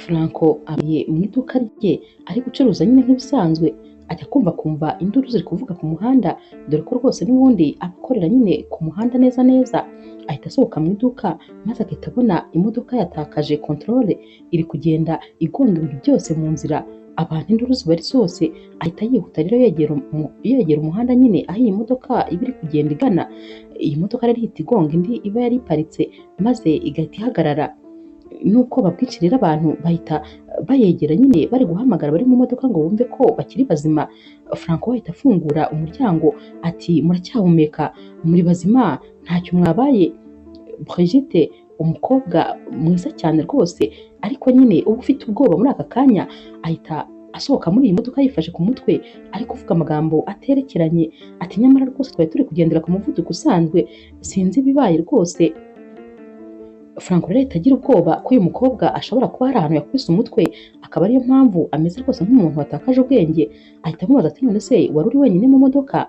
Franco abiye mu iduka rye ari gucuruza nyine nk'ibisanzwe, ajya kumva kumva induru ziri kuvuga ku muhanda, dore ko rwose n'ubundi akorera nyine ku muhanda neza neza. Ahita asohoka mu iduka maze agahita abona imodoka yatakaje controle, iri kugenda igonga ibintu byose mu nzira, abantu induru ziba ari zose. Ahita yihuta rero yegera umuhanda nyine aho iyi modoka iba iri kugenda igana. Iyi modoka rero ihita igonga indi iba yari iparitse maze igahita ihagarara. Nuko bwinshi rero abantu bahita bayegera nyine bari guhamagara bari mu modoka ngo bumve ko bakiri bazima. Franco ahita afungura umuryango ati muracyahumeka, muri bazima, ntacyo mwabaye. Brigitte umukobwa mwiza cyane rwose ariko nyine uba ufite ubwoba muri aka kanya, ahita asohoka muri iyi modoka yifashe ku mutwe ari kuvuga amagambo aterekeranye ati nyamara rwose twari turi kugendera ku muvuduko usanzwe, sinzi ibibaye rwose. Franco rero ahita agira ubwoba ko uyu mukobwa ashobora kuba hari ahantu yakubise umutwe, akaba ariyo mpamvu ameze rwose nk'umuntu watakaje ubwenge. Ahita amubaza ati none se wari uri wenyine mu modoka?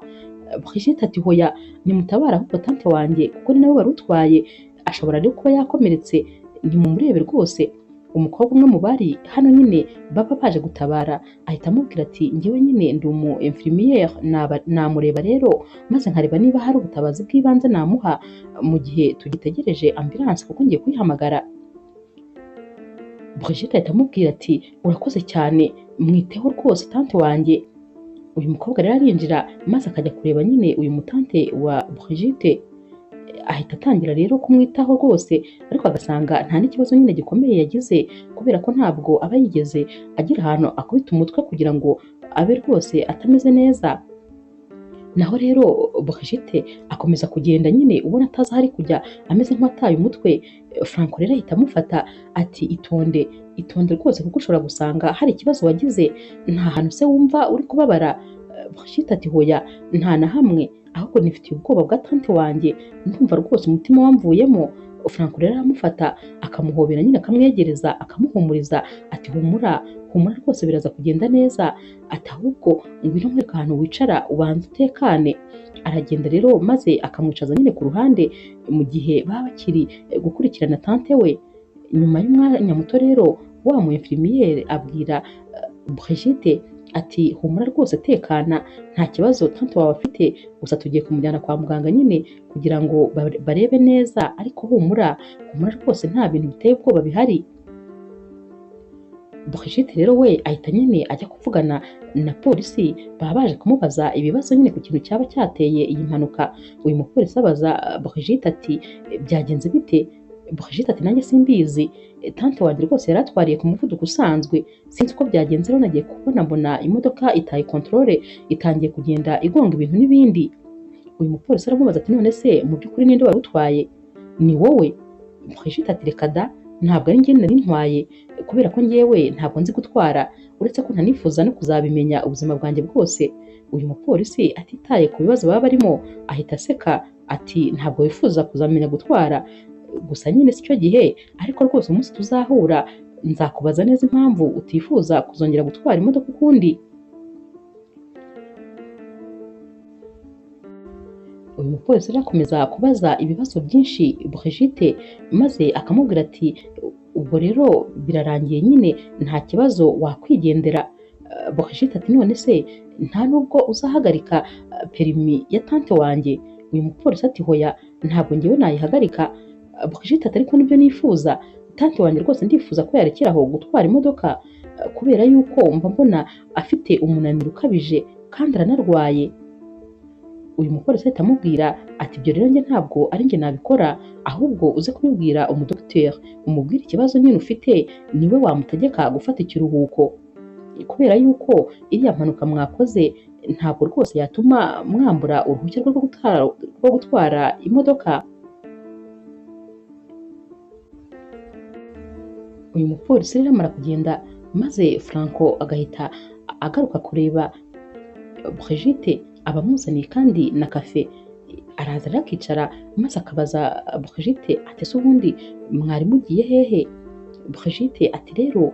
Brigitte ati hoya, nimutabara ahubwo tante wanjye kuko ni nawe wari utwaye, ashobora rero kuba yakomeretse, nimumurebe rwose. Umukobwa umwe mu bari hano nyine baba baje gutabara ahita amubwira ati njyewe nyine ndi umu infirmière, namureba rero maze nkareba niba hari ubutabazi bw'ibanze namuha mu gihe tugitegereje ambulance kuko ngiye kuyihamagara. Brigitte ahita amubwira ati urakoze cyane, mwiteho rwose tante wanjye. Uyu mukobwa rero arinjira maze akajya kureba nyine uyu mutante wa Brigitte, ahita atangira rero kumwitaho rwose, ariko agasanga nta n'ikibazo nyine gikomeye yagize kubera ko ntabwo aba yigeze agira ahantu akubita umutwe kugira ngo abe rwose atameze neza. Naho rero Brigitte akomeza kugenda nyine ubona atazi aho ari kujya, ameze nk'uwataye umutwe. Franco rero ahita amufata ati itonde, itonde rwose kuko ushobora gusanga hari ikibazo wagize, nta hantu se wumva uri kubabara? Brigitte ati hoya, nta na hamwe, ahubwo nifitiye ubwoba bwa tante wanjye, ndumva rwose umutima wamvuyemo. Franco rero aramufata akamuhobera nyine akamwegereza akamuhumuriza ati humura, humura rwose biraza kugenda neza, ati ahubwo ngwino nkwereke ahantu wicara ubanze utekane. Aragenda rero maze akamwicaza nyine ku ruhande mu gihe baba bakiri gukurikirana tante we. Nyuma y'umwanya muto rero wa mu infirmière abwira Brigitte ati humura rwose tekana, nta kibazo tante wawe afite, gusa tugiye kumujyana kwa muganga nyine kugira ngo barebe neza, ariko humura, humura rwose nta bintu biteye ubwoba bihari. Brigitte rero we ahita nyine ajya kuvugana na polisi, baba baje kumubaza ibibazo nyine ku kintu cyaba cyateye iyi mpanuka. Uyu mupolisi abaza Brigitte ati byagenze bite? Brigitte ati nanjye simbizi, tante wanjye rwose yari atwariye ku muvuduko usanzwe, sinzi uko byagenze rero nagiye kubona mbona imodoka itaye controle itangiye kugenda igonga ibintu n'ibindi. Uyu mupolisi aramubaza ati none se mu by'ukuri ninde wari utwaye? Ni wowe? Brigitte ati reka da, ntabwo ari njye nari ntwaye, kubera ko njyewe ntabwo nzi gutwara, uretse ko ntanifuza no kuzabimenya ubuzima bwanjye bwose. Uyu mupolisi atitaye ku bibazo baba barimo ahita aseka ati ntabwo wifuza kuzamenya gutwara, gusa nyine si cyo gihe, ariko rwose umunsi tuzahura nzakubaza neza impamvu utifuza kuzongera gutwara imodoka ukundi. Uyu mupolisi rero akomeza kubaza ibibazo byinshi Brigitte, maze akamubwira ati ubwo rero birarangiye nyine nta kibazo wakwigendera. Brigitte ati none se nta nubwo uzahagarika perimi ya tante wanjye? Uyu mupolisi ati hoya, ntabwo njyewe nayihagarika. Brigitte ati ariko nibyo nifuza, tante wanjye rwose ndifuza ko yarekera aho gutwara imodoka kubera yuko mba mbona afite umunaniro ukabije kandi aranarwaye. Uyu mupolisi ahita amubwira ati ibyo rero njye ntabwo ari njye nabikora, ahubwo uze kubibwira umudogiteri, umubwire ikibazo nyine ufite, niwe wamutegeka gufata ikiruhuko, kubera yuko iriya mpanuka mwakoze ntabwo rwose yatuma mwambura uruhushya rwo gutwara imodoka. Uyu mupolisi rero amara kugenda maze Franco agahita agaruka kureba Brigitte, abamuzaniye kandi na kafe. Araza rero akicara maze akabaza Brigitte ati ese ubundi mwari mugiye hehe? Brigitte ati rero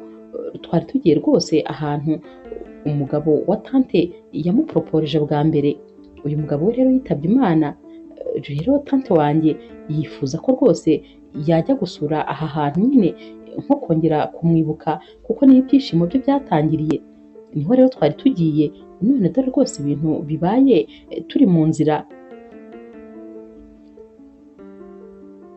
twari tugiye rwose ahantu umugabo wa tante yamuporoporeje bwa mbere. Uyu mugabo we rero yitabye Imana, rero tante wanjye yifuza ko rwose yajya gusura aha hantu nyine nko kongera kumwibuka kuko niho ibyishimo bye byatangiriye, niho rero twari tugiye, none dore rwose ibintu bibaye turi mu nzira.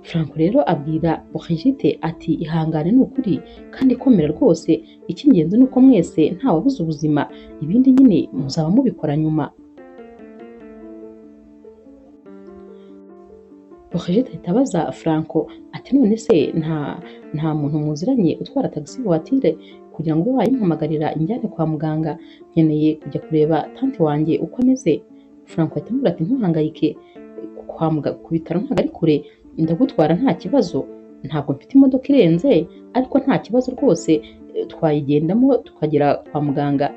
Franco rero abwira Brigitte ati ihangane ni ukuri kandi komera rwose, icy'ingenzi ni uko mwese ntawabuze ubuzima, ibindi nyine muzaba mubikora nyuma. Brigitte ahita abaza Franco ati none se nta muntu muziranye utwara taxi voiture kugira ngo ube wayimpamagarira injyane kwa muganga, nkeneye kujya kureba tante wanjye uko ameze. Franco ahita amubwira ati ntuhangayike, ku bitaro ntabwo ari kure, ndagutwara nta kibazo, ntabwo mfite imodoka irenze ariko nta kibazo rwose twayigendamo tukagera kwa muganga.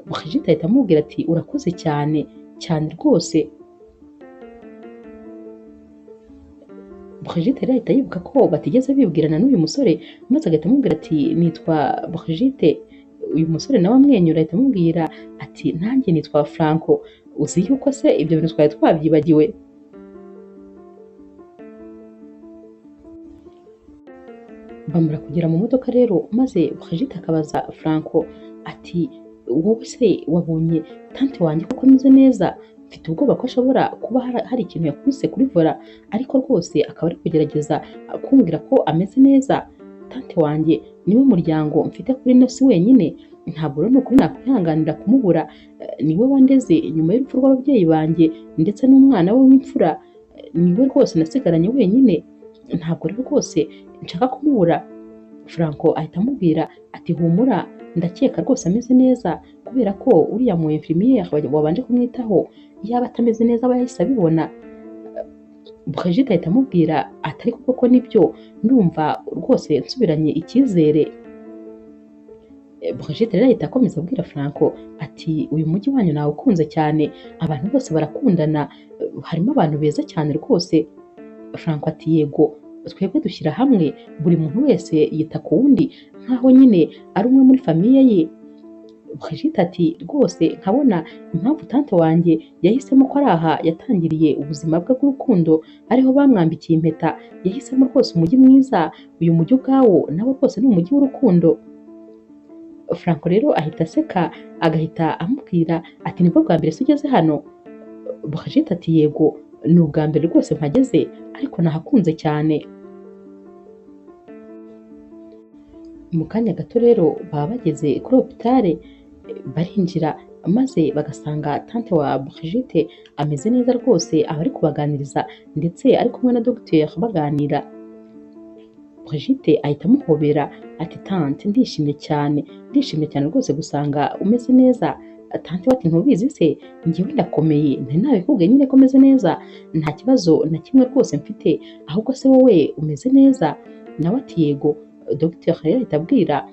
Brigitte ahita amubwira ati urakoze cyane cyane rwose. Brigitte rero ahita yibuka ko batigeze bibwirana n'uyu musore, maze agahita amubwira ati nitwa Brigitte. Uyu musore nawe amwenyura ahita amubwira ati nanjye nitwa Franco, uzi yuko se ibyo bintu twari twabyibagiwe. Bamara kugera mu modoka rero, maze Brigitte akabaza Franco ati wowe se wabonye tante wanjye koko ameze neza? Mfite ubwoba ko ashobora kuba hari ikintu yakubise kuri vola, ariko rwose akaba ari kugerageza kumbwira ko ameze neza. Tante wanjye niwe muryango mfite kuri ino si wenyine, ntabwo rero ni ukuri nakwihanganira kumubura, niwe wandeze nyuma y'urupfu rw'ababyeyi banjye ndetse n'umwana we w'imfura, niwe rwose nasigaranye wenyine, ntabwo rero rwose nshaka kumubura. Franco ahita amubwira ati humura, ndakeka rwose ameze neza kubera ko uriya mu infirmière wabanje kumwitaho yaba atameze neza aba yahise abibona. Brigitte ahita amubwira ati ariko koko nibyo, ndumva rwose nsubiranye icyizere. Brigitte rero ahita akomeza abwira Franco ati uyu mujyi wanyu nawukunze cyane, abantu bose barakundana, harimo abantu beza cyane rwose. Franco ati yego, twebwe dushyira hamwe, buri muntu wese yita ku wundi nkaho nyine ari umwe muri famiye ye. Brigitte ati rwose nkabona impamvu tante wanjye yahisemo ko ari aha yatangiriye ubuzima bwe bw'urukundo, ariho bamwambikiye impeta, yahisemo rwose umujyi mwiza, uyu mujyi ubwawo nawo rwose ni umujyi w'urukundo. Franco rero ahita aseka agahita amubwira ati nibwo bwa mbere se ugeze hano? Brigitte ati yego, ni ubwa mbere rwose mpageze, ariko nahakunze cyane. Mu kanya gato rero baba bageze kuri hopitale, barinjira maze bagasanga tante wa Brigitte ameze neza rwose, aba ari kubaganiriza ndetse ari kumwe na dogiteri baganira. Brigitte ahita amuhobera ati tante ndishimye cyane, ndishimye cyane rwose gusanga umeze neza. Tante we ati ntubizi se, njyewe ndakomeye, nari nabikubwiye nyine ko meze neza, nta kibazo na kimwe rwose mfite, ahubwo se wowe umeze neza? Nawe ati yego. Dogiteri rero ahita abwira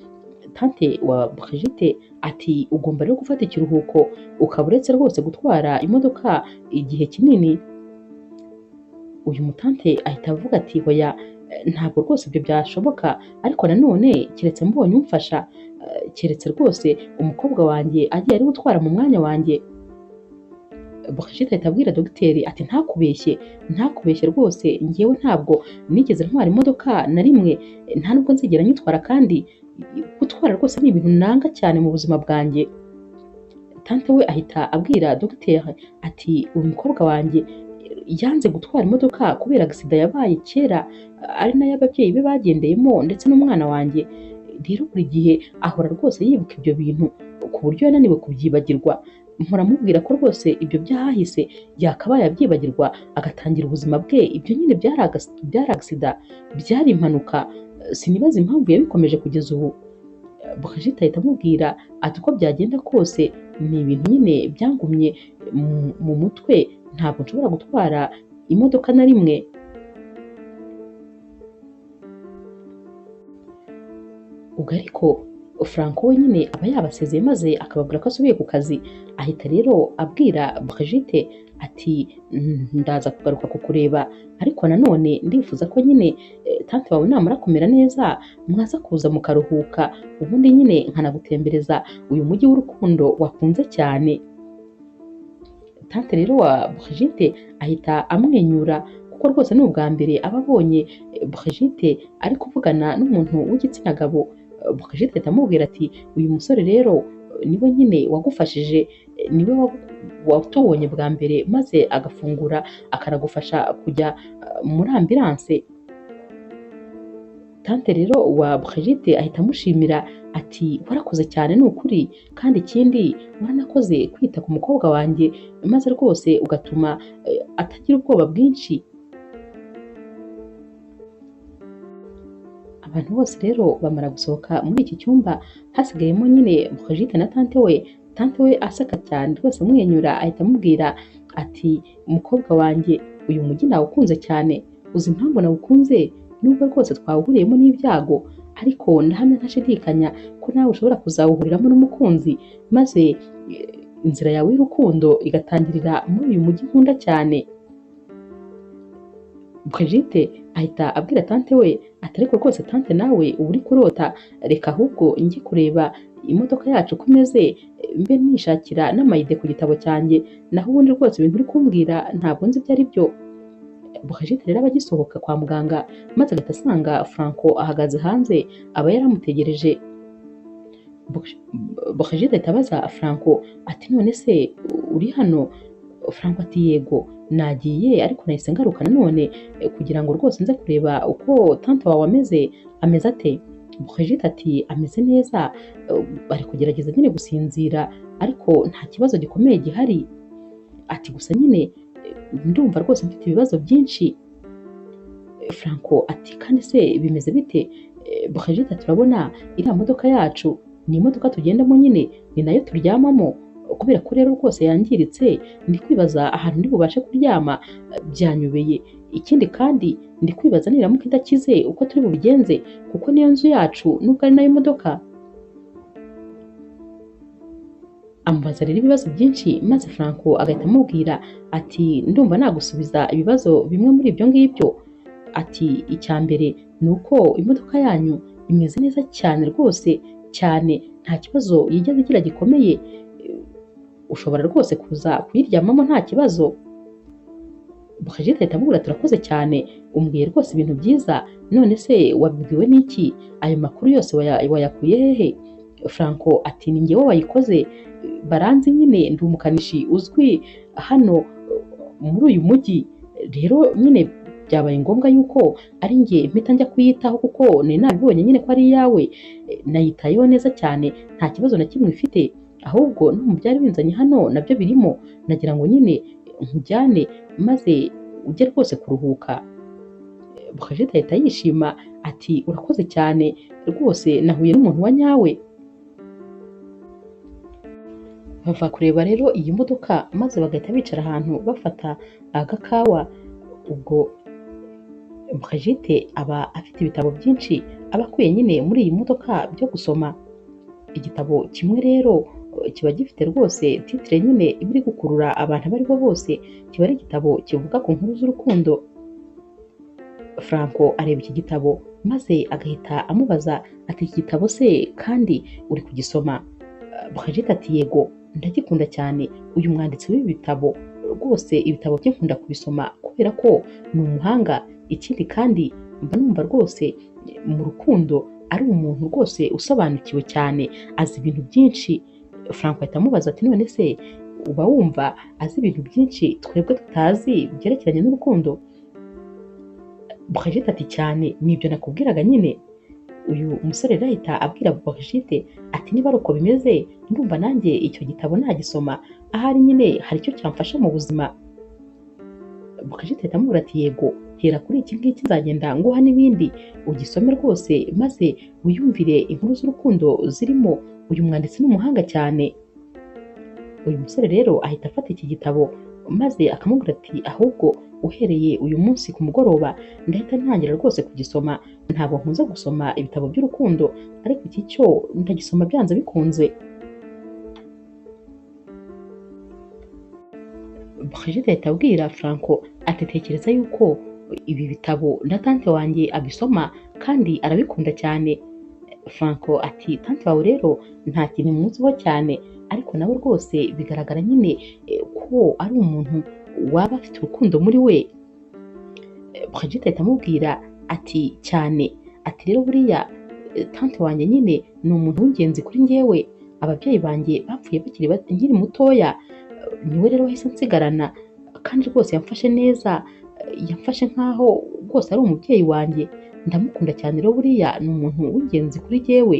tante wa Brigitte ati ugomba rero gufata ikiruhuko, ukaba uretse rwose gutwara imodoka igihe kinini. Uyu mutante ahita avuga ati hoya, ntabwo rwose ibyo byashoboka, ariko nanone keretse mbonye umfasha, keretse rwose umukobwa wanjye agiye ari gutwara mu mwanya wanjye. Brigitte ahita abwira dogiteri ati ntakubeshye, ntakubeshye rwose, njyewe ntabwo nigeze ntwara imodoka na rimwe, nta nubwo nzigera nyitwara, kandi gutwara rwose ni ibintu nanga cyane mu buzima bwanjye. Tante we ahita abwira dogiteri ati uyu mukobwa wanjye yanze gutwara imodoka kubera agisida yabaye kera, ari nayo ababyeyi be bagendeyemo ndetse n'umwana wanjye, rero buri gihe ahora rwose yibuka ibyo bintu ku buryo yananiwe kubyibagirwa. Mpora mubwira ko rwose ibyo byahahise yakabaye abyibagirwa agatangira ubuzima bwe, ibyo nyine byari agisida, byari impanuka, sinibaza impamvu yabikomeje kugeza ubu. Brigitte ahita amubwira ati uko byagenda kose ni ibintu nyine byangumye mu mutwe, ntabwo nshobora gutwara imodoka na rimwe. Ubwo ariko Franco we nyine aba yabasezeye maze akababwira ko asubiye ku kazi, ahita rero abwira Brigitte ati ndaza kugaruka kukureba, ariko nanone ndifuza ko nyine tante wawe namara kumera neza mwaza kuza mukaruhuka, ubundi nyine nkanagutembereza uyu mujyi w'urukundo wakunze cyane. Tante rero wa Brigitte ahita amwenyura Kuko rwose ni ubwa mbere aba abonye Brigitte ari kuvugana n'umuntu w'igitsina gabo. Brigitte ahita amubwira ati uyu musore rero niwe nyine wagufashije, niwe watubonye bwa mbere maze agafungura akanagufasha kujya muri ambulance. Tante rero wa Brigitte ahita amushimira ati warakoze cyane ni ukuri, kandi ikindi waranakoze kwita ku mukobwa wanjye maze rwose ugatuma atagira ubwoba bwinshi. Abantu bose rero bamara gusohoka muri iki cyumba hasigayemo nyine Brigitte na tante we. Tante we aseka cyane rwose amwenyura ahita amubwira ati umukobwa wanjye uyu mujyi nawukunze cyane, uzi impamvu nawukunze? Nubwo rwose twawuhuriyemo n'ibyago, ariko ndahamya ntashidikanya ko nawe ushobora kuzawuhuriramo n'umukunzi, maze inzira yawe y'urukundo igatangirira muri uyu mujyi nkunda cyane. Brigitte ahita abwira tante we ati ariko rwose tante nawe uba uri kurota, reka ahubwo njye kureba imodoka yacu uko imeze, mbe nishakira n'amayide ku gitabo cyanjye, naho ubundi rwose ibintu uri kumbwira ntabwo nzi ibyo ari byo. Brigitte rero aba agisohoka kwa muganga maze agahita asanga Franco ahagaze hanze, aba yaramutegereje. Brigitte ahita abaza Franco ati none se uri hano? Franco ati yego nagiye, ariko nahise ngaruka nanone kugira ngo rwose nze kureba uko tante wawe ameze ate. Brigitte ati ameze neza, ari kugerageza nyine gusinzira ariko nta kibazo gikomeye gihari. Ati gusa nyine ndumva rwose mfite ibibazo byinshi. Franco ati kandi se bimeze bite? Brigitte ati urabona iriya modoka yacu ni imodoka tugendamo nyine, ni nayo turyamamo, kubera ko rero rwose yangiritse ndi kwibaza ahantu ndi bubashe kuryama byanyobeye. Ikindi kandi ndi kwibaza niramuka idakize uko turi bubigenze, kuko niyo nzu yacu nubwo ari nayo modoka. Amubaza rero ibibazo byinshi maze Franco agahita amubwira ati ndumva nagusubiza ibibazo bimwe muri ibyo ngibyo. Ati icya mbere ni uko imodoka yanyu imeze neza cyane rwose cyane, nta kibazo yigeze igira gikomeye, ushobora rwose kuza kuyiryamamo nta kibazo. Brigitte ahita amubwira ati urakoze cyane, umbwiye rwose ibintu byiza, none se wabibwiwe n'iki? Ayo makuru yose wayakuye hehe? Franco ati ni njyewe wayikoze, baranzi nyine ndi umukanishi uzwi hano muri uyu mujyi, rero nyine byabaye ngombwa yuko ari njye mpita njya kuyitaho kuko nari nabibonye nyine ko ari iyawe, nayitayeho neza cyane nta kibazo na kimwe ifite, ahubwo no mu byari binzanye hano nabyo birimo, nagira ngo nyine nkujyane maze ujye rwose kuruhuka. Brigitte ahita yishima ati urakoze cyane rwose nahuye n'umuntu wa nyawe. Bava kureba rero iyi modoka maze bagahita bicara ahantu bafata agakawa. Ubwo Brigitte aba afite ibitabo byinshi aba akuye nyine muri iyi modoka byo gusoma. Igitabo kimwe rero kiba gifite rwose titire nyine iba iri gukurura abantu abo ari bo bose, kiba ari igitabo kivuga ku nkuru z'urukundo. Franco areba iki gitabo maze agahita amubaza ati iki gitabo se kandi uri kugisoma? Brigitte ati yego ndagikunda cyane, uyu mwanditsi w'ibi bitabo rwose ibitabo bye nkunda kubisoma kubera ko ni umuhanga, ikindi kandi mba numva rwose mu rukundo ari umuntu rwose usobanukiwe cyane, azi ibintu byinshi. Franco ahita amubaza ati none se uba wumva azi ibintu byinshi twebwe tutazi byerekeranye n'urukundo? Brigitte ati cyane, nibyo nakubwiraga nyine. Uyu musore rero ahita abwira Brigitte ati niba ari uko bimeze ndumva nanjye icyo gitabo nagisoma, ahari nyine hari icyo cyamfasha mu buzima. Brigitte ahita amubwira ati yego hera kuri iki ngiki nzagenda nguha n'ibindi ugisome rwose maze wiyumvire inkuru z'urukundo zirimo, uyu mwanditsi ni umuhanga cyane. Uyu musore rero ahita afata iki gitabo maze akamubwira ati ahubwo uhereye uyu munsi ku mugoroba ndahita ntangira rwose kugisoma, ntabwo nkunze gusoma ibitabo by'urukundo ariko iki cyo ndagisoma byanze bikunze. Brigitte ahita abwira Franco ati tekereza yuko ibi bitabo na tante wanjye abisoma kandi arabikunda cyane. Franco ati tante wawe rero nta kintu muziho cyane, ariko nawe rwose bigaragara nyine ko ari umuntu waba afite urukundo muri we. Brigitte ahita amubwira ati cyane, ati rero buriya tante wanjye nyine ni umuntu w'ingenzi kuri njyewe, ababyeyi banjye bapfuye bakiri nkiri mutoya, niwe rero wahise nsigarana kandi rwose yamfashe neza, yamfashe nkaho rwose ari umubyeyi wanjye, ndamukunda cyane rero buriya ni umuntu w'ingenzi kuri jyewe.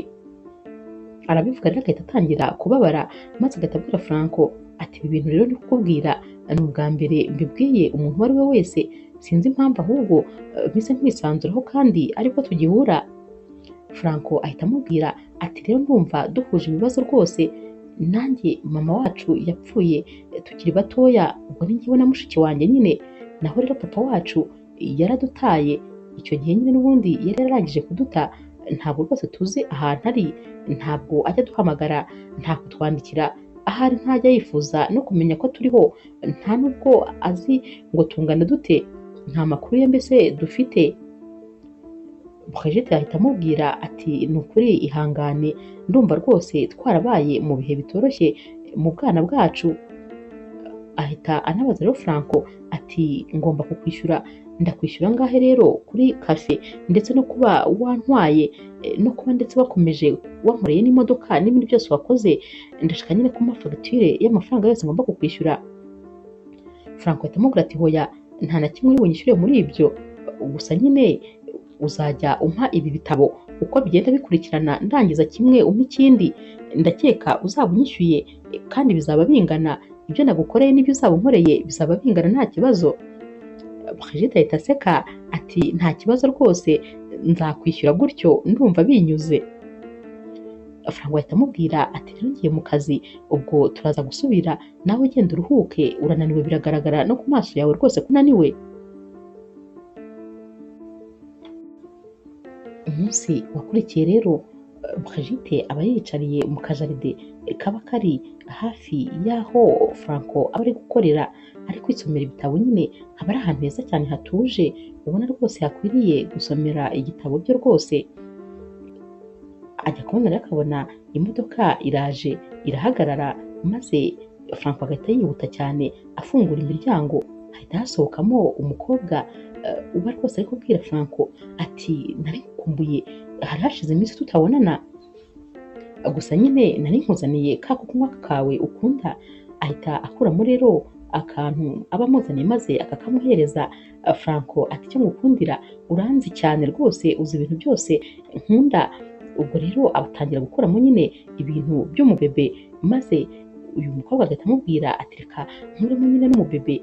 Arabivuga rero agahita atangira kubabara, maze agahita abwira Franco ati ibi bintu rero ndi kukubwira ni ubwa mbere mbibwiye umuntu uwo ari we wese, sinzi impamvu ahubwo mpise nkwisanzuraho kandi aribwo tugihura. Franco ahita amubwira ati rero ndumva duhuje ibibazo rwose, nanjye mama wacu yapfuye tukiri batoya, ubwo ni njyewe na mushiki wanjye nyine, naho rero papa wacu yaradutaye icyo gihe nyine n'ubundi yari yararangije kuduta, ntabwo rwose tuzi ahantu ari, ntabwo ajya aduhamagara, nta kutwandikira, ahari ntajya yifuza no kumenya ko turiho, nta nubwo azi ngo tungana dute, nta makuru ye mbese dufite. Brigitte ahita amubwira ati ni ukuri ihangane, ndumva rwose twarabaye mu bihe bitoroshye mu bwana bwacu. Ahita anabaza rero Franco ati ngomba kukwishyura, ndakwishyura angahe rero kuri kafe ndetse no kuba wantwaye no kuba ndetse wakomeje wankoreye n'imodoka n'ibindi byose wakoze, ndashaka nyine kumpa fagitire y'amafaranga yose ngomba kukwishyura. Franco ahita amubwira ati hoya nta na kimwe uri bunyishyure muri ibyo, gusa nyine uzajya umpa ibi bitabo uko bigenda bikurikirana, ndangiza kimwe umpa ikindi, ndakeka uzaba unyishyuye kandi bizaba bingana, ibyo nagukoreye n'ibyo uzaba unkoreye bizaba bingana nta kibazo. Brigitte ahita aseka ati nta kibazo rwose nzakwishyura gutyo ndumva binyuze. Franco ahita amubwira ati rero ngiye mu kazi, ubwo turaza gusubira, nawe ugenda uruhuke, urananiwe biragaragara no ku maso yawe rwose ko unaniwe. Umunsi wakurikiye rero Brigitte aba yiyicariye mu kajaride kaba kari hafi y'aho Franco aba ari gukorera, ari kwisomera ibitabo nyine, haba ari ahantu heza cyane hatuje, ubona rwose hakwiriye gusomera igitabo byo rwose. Ajya kubona rero akabona imodoka iraje irahagarara, maze Franco agahita yihuta cyane afungura imiryango, hahita hasohokamo umukobwa uba rwose ari kubwira Franco ati nari nkukumbuye, hari hashize iminsi tutabonana, gusa nyine nari nkuzaniye ka kunywa kawe ukunda. Ahita akuramo rero akantu aba amuzaniye maze akakamuhereza. Franco ati icyo ngukundira uranzi cyane rwose, uzi ibintu byose nkunda. Ubwo rero abatangira gukuramo nyine ibintu by'umubebe, maze uyu mukobwa agahita amubwira ati reka nkuremo nyine n'umubebe.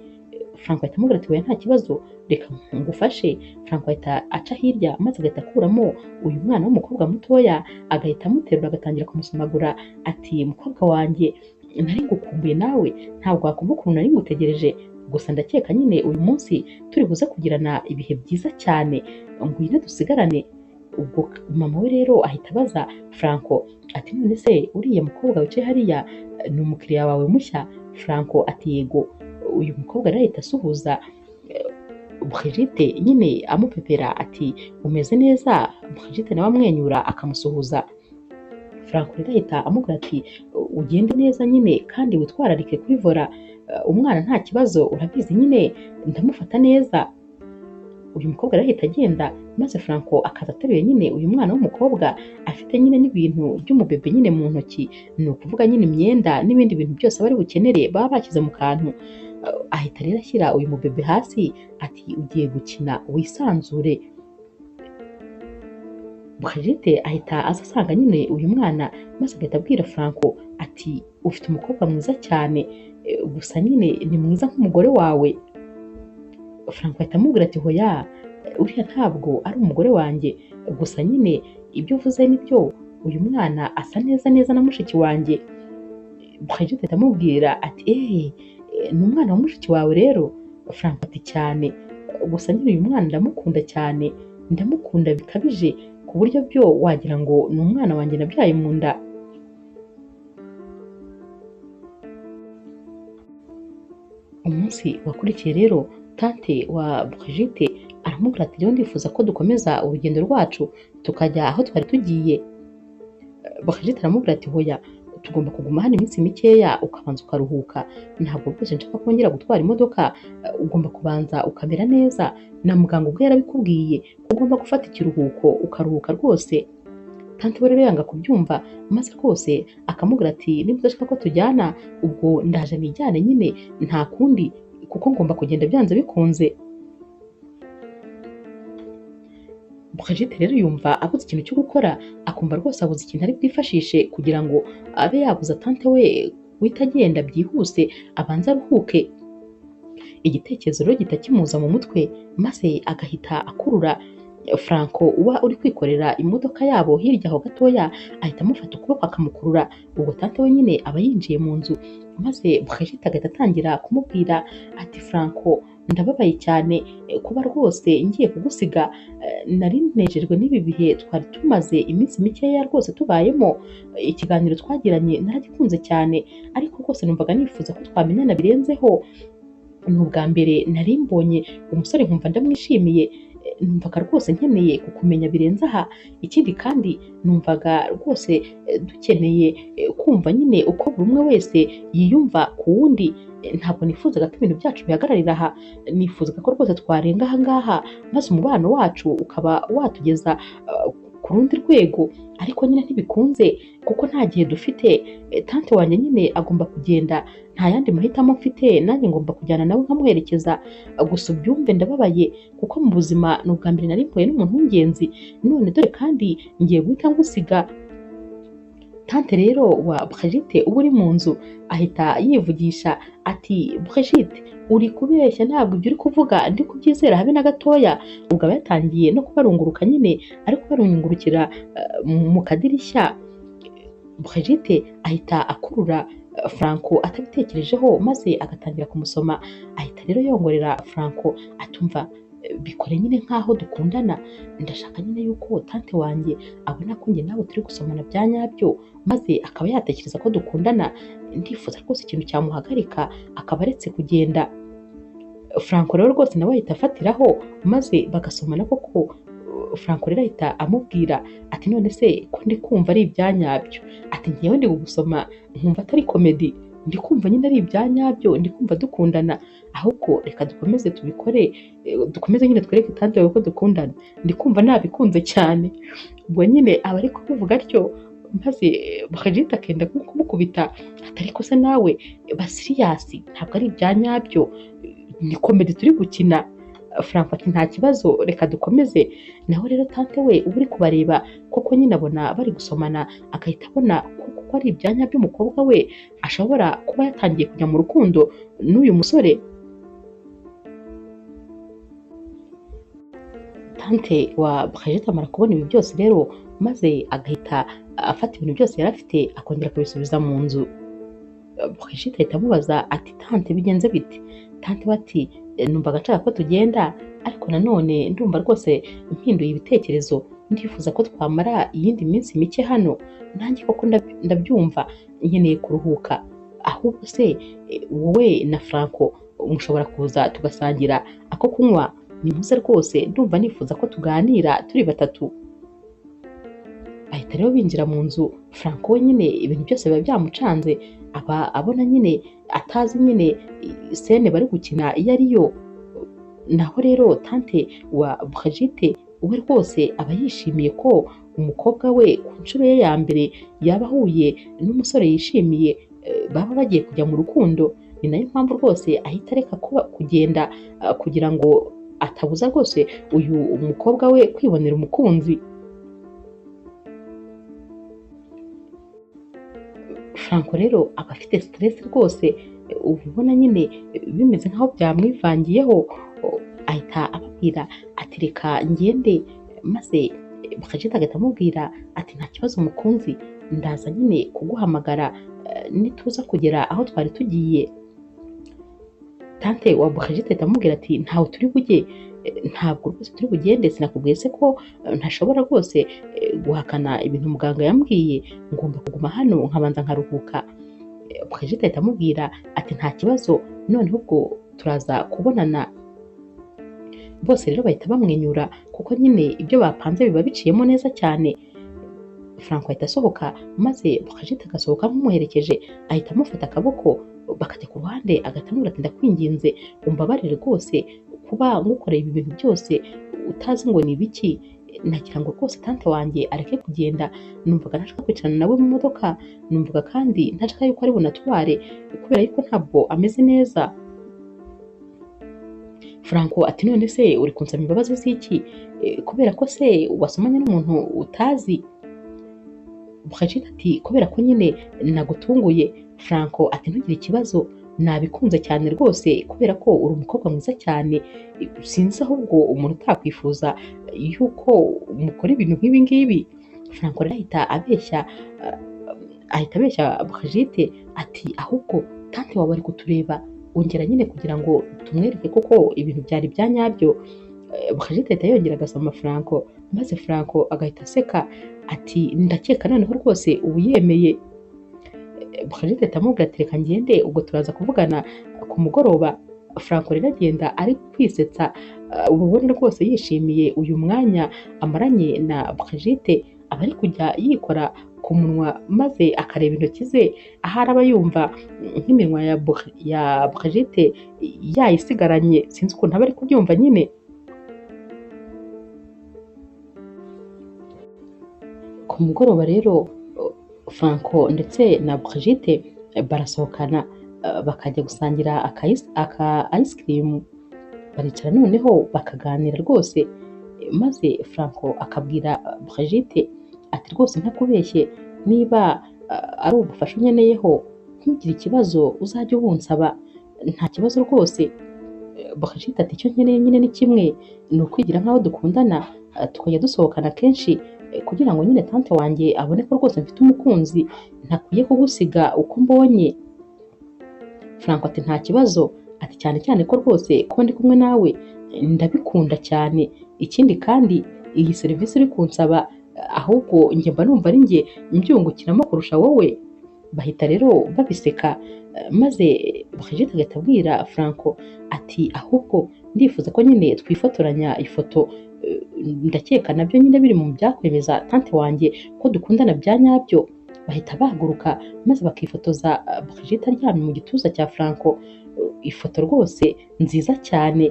Franco ahita amubwira ati oya nta kibazo reka ngufashe. Franco ahita aca hirya maze agahita akuramo uyu mwana w'umukobwa mutoya, agahita amuterura agatangira kumusomagura ati mukobwa wanjye nari ngukumbuye nawe ntabwo wakumva ukuntu nari ngutegereje, gusa ndakeka nyine uyu munsi turi buze kugirana ibihe byiza cyane, ngwino dusigarane. Ubwo mama we rero ahita abaza Franco ati none se uriya mukobwa wicaye hariya ni umukiriya wawe mushya? Franco ati yego. Uyu mukobwa rero ahita asuhuza Brigitte nyine amupepera ati umeze neza? Brigitte nawe amwenyura akamusuhuza. Franco rero ahita amubwira ati ugende neza nyine kandi witwararike kuri vora, umwana nta kibazo urabizi nyine ndamufata neza. Uyu mukobwa rero ahita agenda, maze Franco akaza ateruye nyine uyu mwana w'umukobwa afite nyine n'ibintu by'umubebe nyine mu ntoki, ni ukuvuga nyine imyenda n'ibindi bintu byose bari bukenere baba bashyize mu kantu. Ahita rero ashyira uyu mubebe hasi ati ugiye gukina wisanzure. Brigitte ahita aza asanga nyine uyu mwana, maze agahita abwira Franco ati ufite umukobwa mwiza cyane, gusa nyine ni mwiza nk'umugore wawe. Franco ahita amubwira ati hoya uriya ntabwo ari umugore wanjye, gusa nyine ibyo uvuze nibyo, uyu mwana asa neza neza na mushiki wanjye. Brigitte ahita amubwira ati ni umwana wa mushiki wawe rero? Franco ati cyane, gusa nyine uyu mwana ndamukunda cyane, ndamukunda bikabije ku buryo byo wagira ngo ni umwana wanjye nabyaye mu nda. Umunsi wakurikiye rero tante wa Brigitte aramubwira ati rero ndifuza ko dukomeza urugendo rwacu tukajya aho twari tugiye. Brigitte aramubwira ati hoya Tugomba kuguma hano iminsi mikeya ukabanza ukaruhuka, ntabwo rwose nshaka kongera gutwara imodoka, ugomba kubanza ukamera neza, na muganga ubwo yarabikubwiye ko ugomba gufata ikiruhuko ukaruhuka rwose. Tante we rero yanga kubyumva, maze rwose akamubwira ati niba udashaka ko tujyana ubwo ndaje nijyane nyine, nta kundi kuko ngomba kugenda byanze bikunze. Brigitte rero yumva abuze ikintu cyo gukora, akumva rwose abuze ikintu ari bwifashishe kugira ngo abe yabuza tante we guhita agenda byihuse abanze aruhuke. Igitekerezo rero gihita kimuza mu mutwe, maze agahita akurura Franco uba uri kwikorera imodoka yabo hirya aho gatoya, ahita amufata ukuboko akamukurura. Ubwo tante we nyine aba yinjiye mu nzu, maze Brigitte agahita atangira kumubwira ati Franco ndababaye cyane kuba rwose ngiye kugusiga, nari nejejwe n'ibi bihe twari tumaze iminsi mikeya rwose tubayemo, ikiganiro twagiranye naragikunze cyane, ariko rwose numvaga nifuza ko twamenyana birenzeho. Ni ubwa mbere nari mbonye umusore nkumva ndamwishimiye, numvaga rwose nkeneye kukumenya birenze aha. Ikindi kandi numvaga rwose dukeneye kumva nyine uko buri umwe wese yiyumva ku wundi, ntabwo nifuzaga ko ibintu byacu bihagararira aha, nifuzaga ko rwose twarenga aha ngaha maze umubano wacu ukaba watugeza ku rundi rwego, ariko nyine ntibikunze kuko nta gihe dufite. Tante wanjye nyine agomba kugenda, nta yandi mahitamo mfite, nanjye ngomba kujyana nawe nkamuherekeza. Gusa ubyumve ndababaye kuko mu buzima ni ubwa mbere nari mpuye n'umuntu w'ingenzi, none dore kandi ngiye guhita ngusiga. Tante rero wa Brigitte uba uri mu nzu ahita yivugisha ati Brigitte uri kubeshya, ntabwo ibyo uri kuvuga ndi kubyizera habe na gatoya. Ubwo aba yatangiye no kubarunguruka nyine, ari kubarungurukira mu kadirishya. Brigitte ahita akurura Franco atabitekerejeho, maze agatangira kumusoma. Ahita rero yongorera Franco atumva bikore nyine nkaho dukundana, ndashaka nyine yuko tante wanjye abona ko njye nawe turi gusomana bya nyabyo, maze akaba yatekereza ko dukundana, ndifuza rwose ikintu cyamuhagarika akaba aretse kugenda. Franco rero rwose nawe ahita afatiraho maze bagasomana koko. Franco rero ahita amubwira ati none se ko ndi kumva ari ibya nyabyo, ati ngewe ndi gusoma nkumva atari komedi, ndi kumva nyine ari ibya nyabyo, ndi kumva dukundana, ahubwo reka dukomeze tubikore, dukomeze nyine twereke tante wawe ko dukundana, ndi kumva nabikunze cyane. Ubwo nyine aba ari kubivuga atyo, maze Brigitte akenda kumukubita ati ariko se nawe ba siriyasi, ntabwo ari ibya nyabyo, ni komedi turi gukina. Franco ati nta kibazo reka dukomeze. Naho rero tante we uba uri kubareba koko nyine abona bari gusomana, agahita abona kuko ari ibyanya by'umukobwa we ashobora kuba yatangiye kujya mu rukundo n'uyu musore. Tante wa Brigitte amara kubona ibi byose rero, maze agahita afata ibintu byose yari afite akongera akabisubiza mu nzu. Brigitte ahita amubaza ati tante bigenze bite? Tante we ati numvaga nshaka ko tugenda, ariko nanone ndumva rwose mpinduye ibitekerezo, ndifuza ko twamara iyindi minsi mike hano, nanjye koko ndabyumva nkeneye kuruhuka. Ahubwo se wowe na Franco mushobora kuza tugasangira ako kunywa, nimuze rwose ndumva nifuza ko tuganira turi batatu. Bahita rero binjira mu nzu. Franco we nyine ibintu byose biba byamucanze, aba abona nyine atazi nyine sene bari gukina iyo ariyo. Naho rero tante wa Brigitte we rwose aba yishimiye ko umukobwa we ku nshuro ye ya mbere yaba ahuye n'umusore yishimiye, baba bagiye kujya mu rukundo. Ni nayo mpamvu rwose ahita areka kuba kugenda kugira ngo atabuza rwose uyu mukobwa we kwibonera umukunzi. Franco rero aba afite stress rwose, uba ubona nyine bimeze nkaho byamwivangiyeho. Ahita ababwira ati reka ngende, maze Brigitte agahita amubwira ati nta kibazo mukunzi, ndaza nyine kuguhamagara nituza kugera aho twari tugiye. Tante wa Brigitte ahita amubwira ati ntawe turi bujye, ntabwo rwose turi bugende, sinakubwiye se ko ntashobora rwose guhakana ibintu muganga yambwiye, ngomba kuguma hano nkabanza nkaruhuka. Brigitte ahita amubwira ati nta kibazo, noneho ubwo turaza kubonana. Bose rero bahita bamwenyura kuko nyine ibyo bapanze biba biciyemo neza cyane. Franco ahita asohoka, maze Brigitte agasohoka nk'umuherekeje, ahita amufata akaboko bakajya ku ruhande, agahita amubwira ati ndakwinginze umbabarire rwose kuba ngukoreye ibi bintu byose utazi ngo ni ibiki, nagira ngo rwose tante wanjye areke kugenda, numvaga ntashaka kwicarana nawe mu modoka, numvaga kandi ntashaka yuko ari bunatware kubera yuko ntabwo ameze neza. Franco ati none se uri kunsaba imbabazi z'iki? Kubera ko se wasomanye n'umuntu utazi? Brigitte ati kubera ko nyine nagutunguye. Franco ati ntugire ikibazo, nabikunze cyane rwose kubera ko uri umukobwa mwiza cyane, sinzi ahubwo umuntu utakwifuza yuko mukora ibintu nk'ibi ngibi. Franco rero ahita abeshya Brigitte ati ahubwo tante wawe ari kutureba, ongera nyine kugira ngo tumwereke koko ibintu byari bya nyabyo. Brigitte ahita yongera agasoma Franco, maze Franco agahita aseka ati ndakeka noneho rwose ubu yemeye. Brigitte ahita amubwira ati reka ngende ubwo turaza kuvugana ku mugoroba. Franco rero agenda ari kwisetsa, uba ubona rwose yishimiye uyu mwanya amaranye na Brigitte, aba ari kujya yikora ku munwa maze akareba intoki ze, ahari aba yumva nk'iminwa ya Brigitte yayisigaranye, sinzi ukuntu aba ari kubyumva nyine. Ku mugoroba rero Franco ndetse na Brigitte barasohokana bakajya gusangira aka ice cream, baricara noneho bakaganira rwose, maze Franco akabwira Brigitte ati rwose ntakubeshye, niba ari ubufasha unkeneyeho ntugire ikibazo uzajye ubunsaba, nta kibazo rwose. Brigitte ati icyo nkeneye nyine ni kimwe, ni ukwigira nk'aho dukundana, tukajya dusohokana kenshi kugira ngo nyine tante wanjye abone ko rwose mfite umukunzi, ntakwiye kugusiga uko mbonye. Franco ati nta kibazo, ati cyane cyane ko rwose ko ndi kumwe nawe ndabikunda cyane, ikindi kandi iyi serivisi uri kunsaba ahubwo njye mba numva ari njye mbyungukiramo kurusha wowe. Bahita rero babiseka, maze Brigitte agahita abwira Franco ati ahubwo ndifuza ko nyine twifotoranya ifoto, ndakeka nabyo nyine biri mu byakwemeza tante wanjye ko dukundana bya nyabyo. Bahita bahaguruka maze bakifotoza Brigitte aryamye mu gituza cya Franco, ifoto rwose nziza cyane.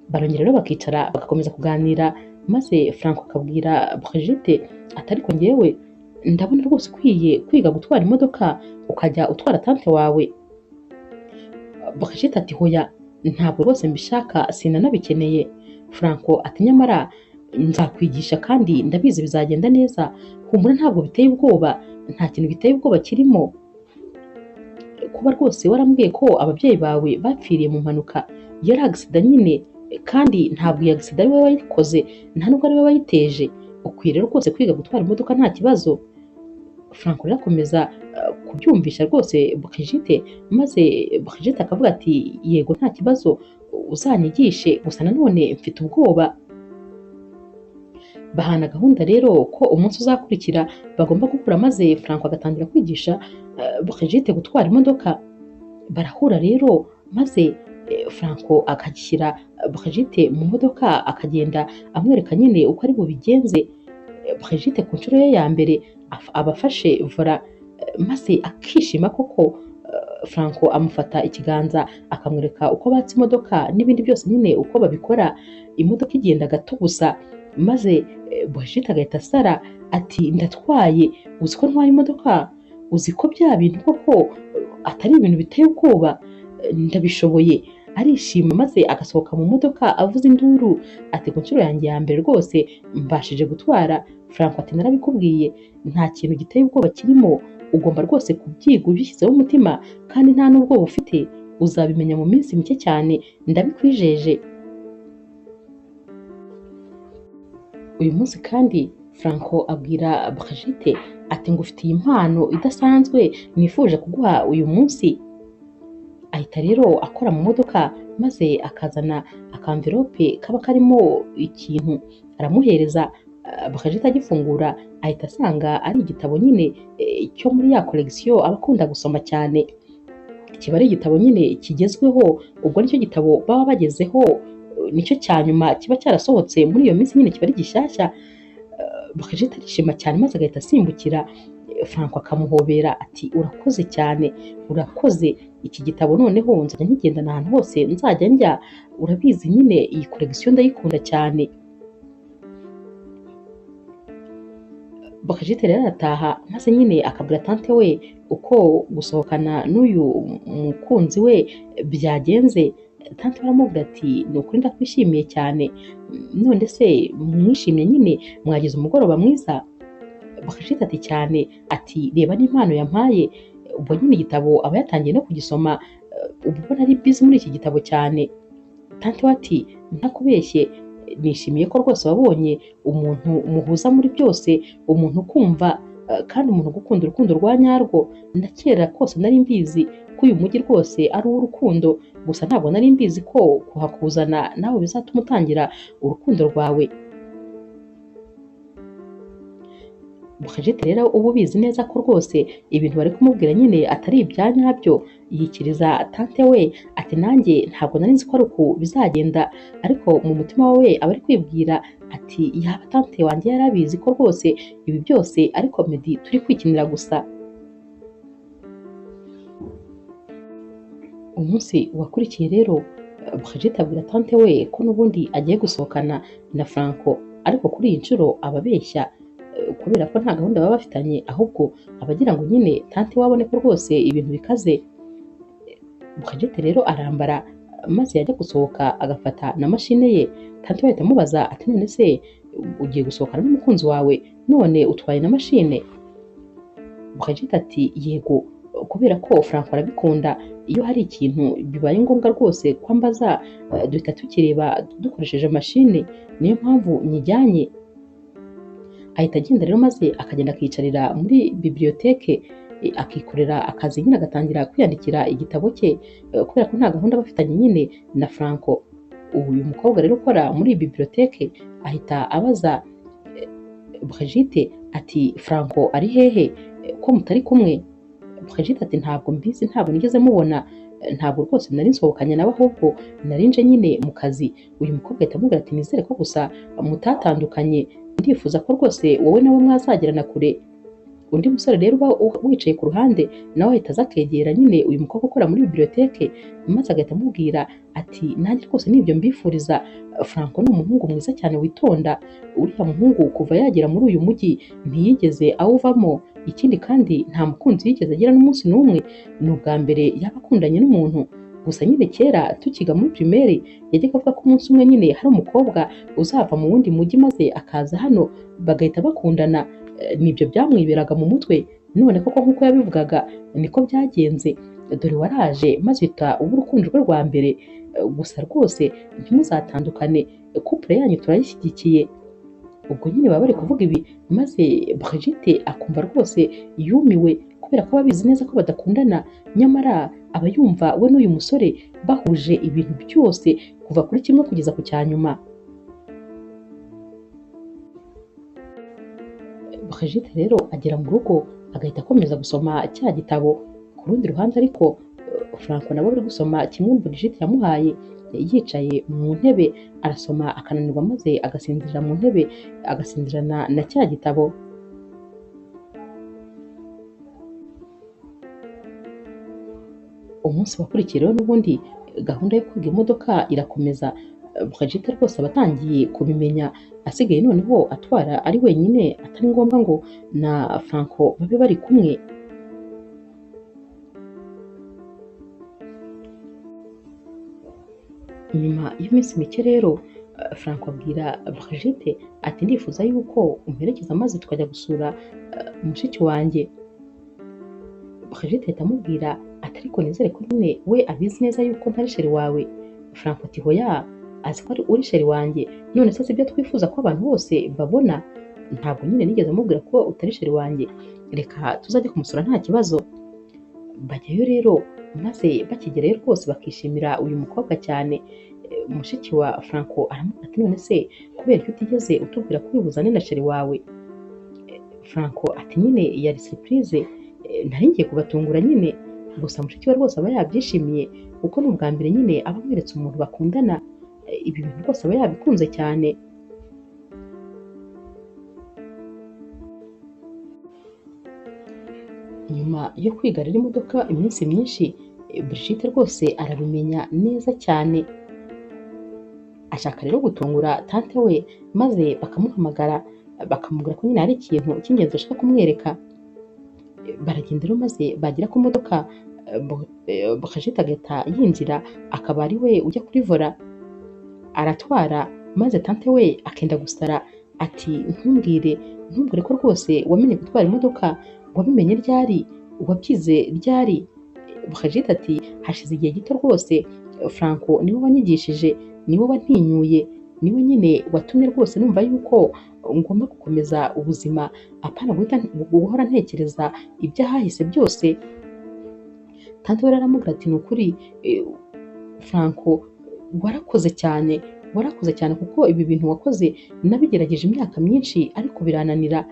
Barongera rero bakicara bagakomeza kuganira, maze Franco akabwira Brigitte ati ariko njyewe ndabona rwose ukwiye kwiga gutwara imodoka ukajya utwara tante wawe. Brigitte ati hoya ntabwo rwose mbishaka, sinanabikeneye. Franco ati nyamara nzakwigisha kandi ndabizi bizagenda neza, humura ntabwo biteye ubwoba, nta kintu giteye ubwoba kirimo. Kuba rwose warambwiye ko ababyeyi bawe bapfiriye mu mpanuka yari agisida nyine, kandi ntabwo iyo agisida ari wowe wayikoze, nta nubwo ari wowe wayiteje, ukwiye rero rwose kwiga gutwara imodoka nta kibazo. Franco rero akomeza kubyumvisha rwose Brigitte, maze Brigitte akavuga ati yego nta kibazo uzanyigishe, gusa nanone mfite ubwoba. Bahana gahunda rero ko umunsi uzakurikira bagomba guhura, maze Franco agatangira kwigisha Brigitte gutwara imodoka. Barahura rero maze Franco akagishyira Brigitte mu modoka, akagenda amwereka nyine uko ari bubigenze. Brigitte ku nshuro ye ya mbere aba afashe vola, maze akishima koko. Franco amufata ikiganza akamwereka uko batsa imodoka n'ibindi byose nyine uko babikora, imodoka igenda gato gusa, maze Brigitte agahita asara ati ndatwaye, uzi ko ntwaye imodoka, uzi ko bya bintu koko atari ibintu biteye ubwoba, ndabishoboye. Arishima maze agasohoka mu modoka avuza induru ati ku nshuro yanjye ya mbere rwose mbashije gutwara. Franco ati narabikubwiye nta kintu giteye ubwoba kirimo, ugomba rwose kubyiga ubishyizeho umutima kandi nta n'ubwoba ufite, uzabimenya mu minsi mike cyane ndabikwijeje. Uyu munsi kandi Franco abwira Brigitte ati ngufitiye impano idasanzwe nifuje kuguha uyu munsi. Ahita rero akora mu modoka maze akazana akamverope kaba karimo ikintu aramuhereza. Brigitte agifungura ahita asanga ari igitabo nyine cyo muri ya collection aba akunda gusoma cyane, kiba ari igitabo nyine kigezweho, ubwo nicyo gitabo baba bagezeho, nicyo cya nyuma kiba cyarasohotse muri iyo minsi nyine, kiba ari gishyashya. Brigitte arishima cyane maze agahita asimbukira Franco akamuhobera ati urakoze cyane, urakoze, iki gitabo noneho nzajya nkigendana ahantu hose nzajya njya, urabizi nyine iyi collection ndayikunda cyane. Brigitte rero arataha maze nyine akabwira tante we uko gusohokana n'uyu mukunzi we byagenze. Tante we aramubwira ati ni ukuri ndakwishimiye cyane, none se mwishimye nyine mwagize umugoroba mwiza? Brigitte ati cyane, ati reba n'impano yampaye. Ubwo nyine igitabo aba yatangiye no kugisoma, uba ubona ari busy muri iki gitabo cyane. Tante we ati ntakubeshye, nishimiye ko rwose wabonye umuntu muhuza muri byose, umuntu ukumva kandi umuntu ugukunda urukundo rwa nyarwo. Ndakera kose nari mbizi ko uyu mujyi rwose ari uw'urukundo, gusa ntabwo nari mbizi ko kuhakuzana nawe bizatuma utangira urukundo rwawe. Brigitte rero uba ubizi neza ko rwose ibintu bari kumubwira nyine atari ibya nyabyo, yikiriza tante we ati nanjye ntabwo nari nzi ko ari uku bizagenda, ariko mu mutima we aba ari kwibwira ati yaba tante wanjye yarabizi ko rwose ibi byose ari komedi turi kwikinira gusa. Umunsi wakurikiye rero Brigitte abwira tante we ko n'ubundi agiye gusohokana na Franco, ariko kuri iyi nshuro ababeshya kubera ko nta gahunda baba bafitanye, ahubwo abagira ngo nyine tante we abone ko rwose ibintu bikaze. Brigitte rero arambara maze yajya gusohoka agafata na mashine ye. Tante we ahita amubaza ati none se ugiye gusohokana n'umukunzi wawe none utwaye na mashine? Brigitte ati yego, kubera ko Franco arabikunda, iyo hari ikintu bibaye ngombwa rwose kwambaza duhita tukireba dukoresheje mashine, niyo mpamvu nyijyanye. Ahita agenda rero maze akagenda akiyicarira muri bibliothèque akikorera akazi nyine, agatangira kwiyandikira igitabo cye kubera ko nta gahunda bafitanye nyine na Franco. Uyu mukobwa rero ukora muri bibliothèque ahita abaza Brigitte ati Franco ari hehe ko mutari kumwe? Brigitte ati ntabwo mbizi, ntabwo nigeze mubona, ntabwo rwose nari nsohokanye nawe, ahubwo nari nje nyine mu kazi. Uyu mukobwa ahita amubwira ati nizere ko gusa mutatandukanye, ndifuza ko rwose wowe nawe mwazagerana kure. Undi musore rero uba wicaye ku ruhande nawe ahita aza akegera nyine uyu mukobwa ukora muri bibliothèque maze agahita amubwira ati nanjye rwose nibyo mbifuriza, Franco ni umuhungu mwiza cyane witonda, uriya muhungu kuva yagera muri uyu mujyi ntiyigeze awuvamo, ikindi kandi nta mukunzi yigeze agira n'umunsi n'umwe, ni ubwa mbere yaba akundanye n'umuntu. Gusa nyine kera tukiga muri primaire yajyaga avuga ko umunsi umwe nyine hari umukobwa uzava mu wundi mujyi maze akaza hano bagahita bakundana, nibyo byamwiberaga mu mutwe. None koko nk'uko yabivugaga niko byagenze, dore waraje maze uhita uba urukundo rwe rwa mbere, gusa rwose ntimuzatandukane, couple yanyu turayishyigikiye. Ubwo nyine baba bari kuvuga ibi maze Brigitte akumva rwose yumiwe kubera ko ababizi neza ko badakundana, nyamara aba yumva we n'uyu musore bahuje ibintu byose kuva kuri kimwe kugeza ku cya nyuma. Brigitte rero agera mu rugo agahita akomeza gusoma cya gitabo. Ku rundi ruhande ariko Franco nabo bari gusoma kimwe Brigitte yamuhaye, yicaye mu ntebe arasoma akananirwa maze agasinzirira mu ntebe, agasinzirana na cya gitabo. Umunsi wakurikiye rero n'ubundi gahunda yo kwiga imodoka irakomeza. Brigitte rwose aba atangiye kubimenya, asigaye noneho atwara ari wenyine, atari ngombwa ngo na Franco babe bari kumwe. Nyuma y'iminsi mike rero Franco abwira Brigitte ati ndifuza yuko umperekeza maze tukajya gusura mushiki wanjye. Brigitte ahita amubwira ati ariko nizere ko nyine we abizi neza yuko ntari sheri wawe. Franco ati hoya, azi ko uri sheri wanjye, none se sibyo twifuza ko abantu bose babona? Ntabwo nyine nigeze mubwira ko utari sheri wanjye, reka tuzajye kumusura nta kibazo. Bajyayo rero maze bakigerayo rwose bakishimira uyu mukobwa cyane. Mushiki wa Franco aramubwira ati none se kubera ko utigeze utubwira ko ubuzane na sheri wawe? Franco ati nyine yari surprise, nari ngiye kubatungura nyine. Gusa mushiki we rwose aba yabyishimiye kuko ni ubwa mbere nyine aba amweretse umuntu bakundana, ibi bintu rwose aba yabikunze cyane. Nyuma yo kwiga rero imodoka iminsi myinshi, Brigitte rwose arabimenya neza cyane. Ashaka rero gutungura tante we, maze bakamuhamagara bakamubwira ko nyine hari ikintu cy'ingenzi bashaka kumwereka. Baragenda rero maze bagera ku modoka, Brigitte agahita yinjira akaba ari we ujya kuri vola, aratwara maze tante we akenda gusara ati ntumbwire ntumbwire ko rwose wamenye gutwara imodoka, wabimenye ryari, wabyize ryari? Brigitte ati hashize igihe gito rwose, Franco niwe wanyigishije, niwe wantinyuye, niwe nyine watumye rwose numva yuko ngomba gukomeza ubuzima, apana guhita guhora ntekereza iby'ahahise byose. Tante we aramubwira ati ni ukuri Franco warakoze cyane, warakoze cyane kuko ibi bintu wakoze nabigerageje imyaka myinshi ariko birananira,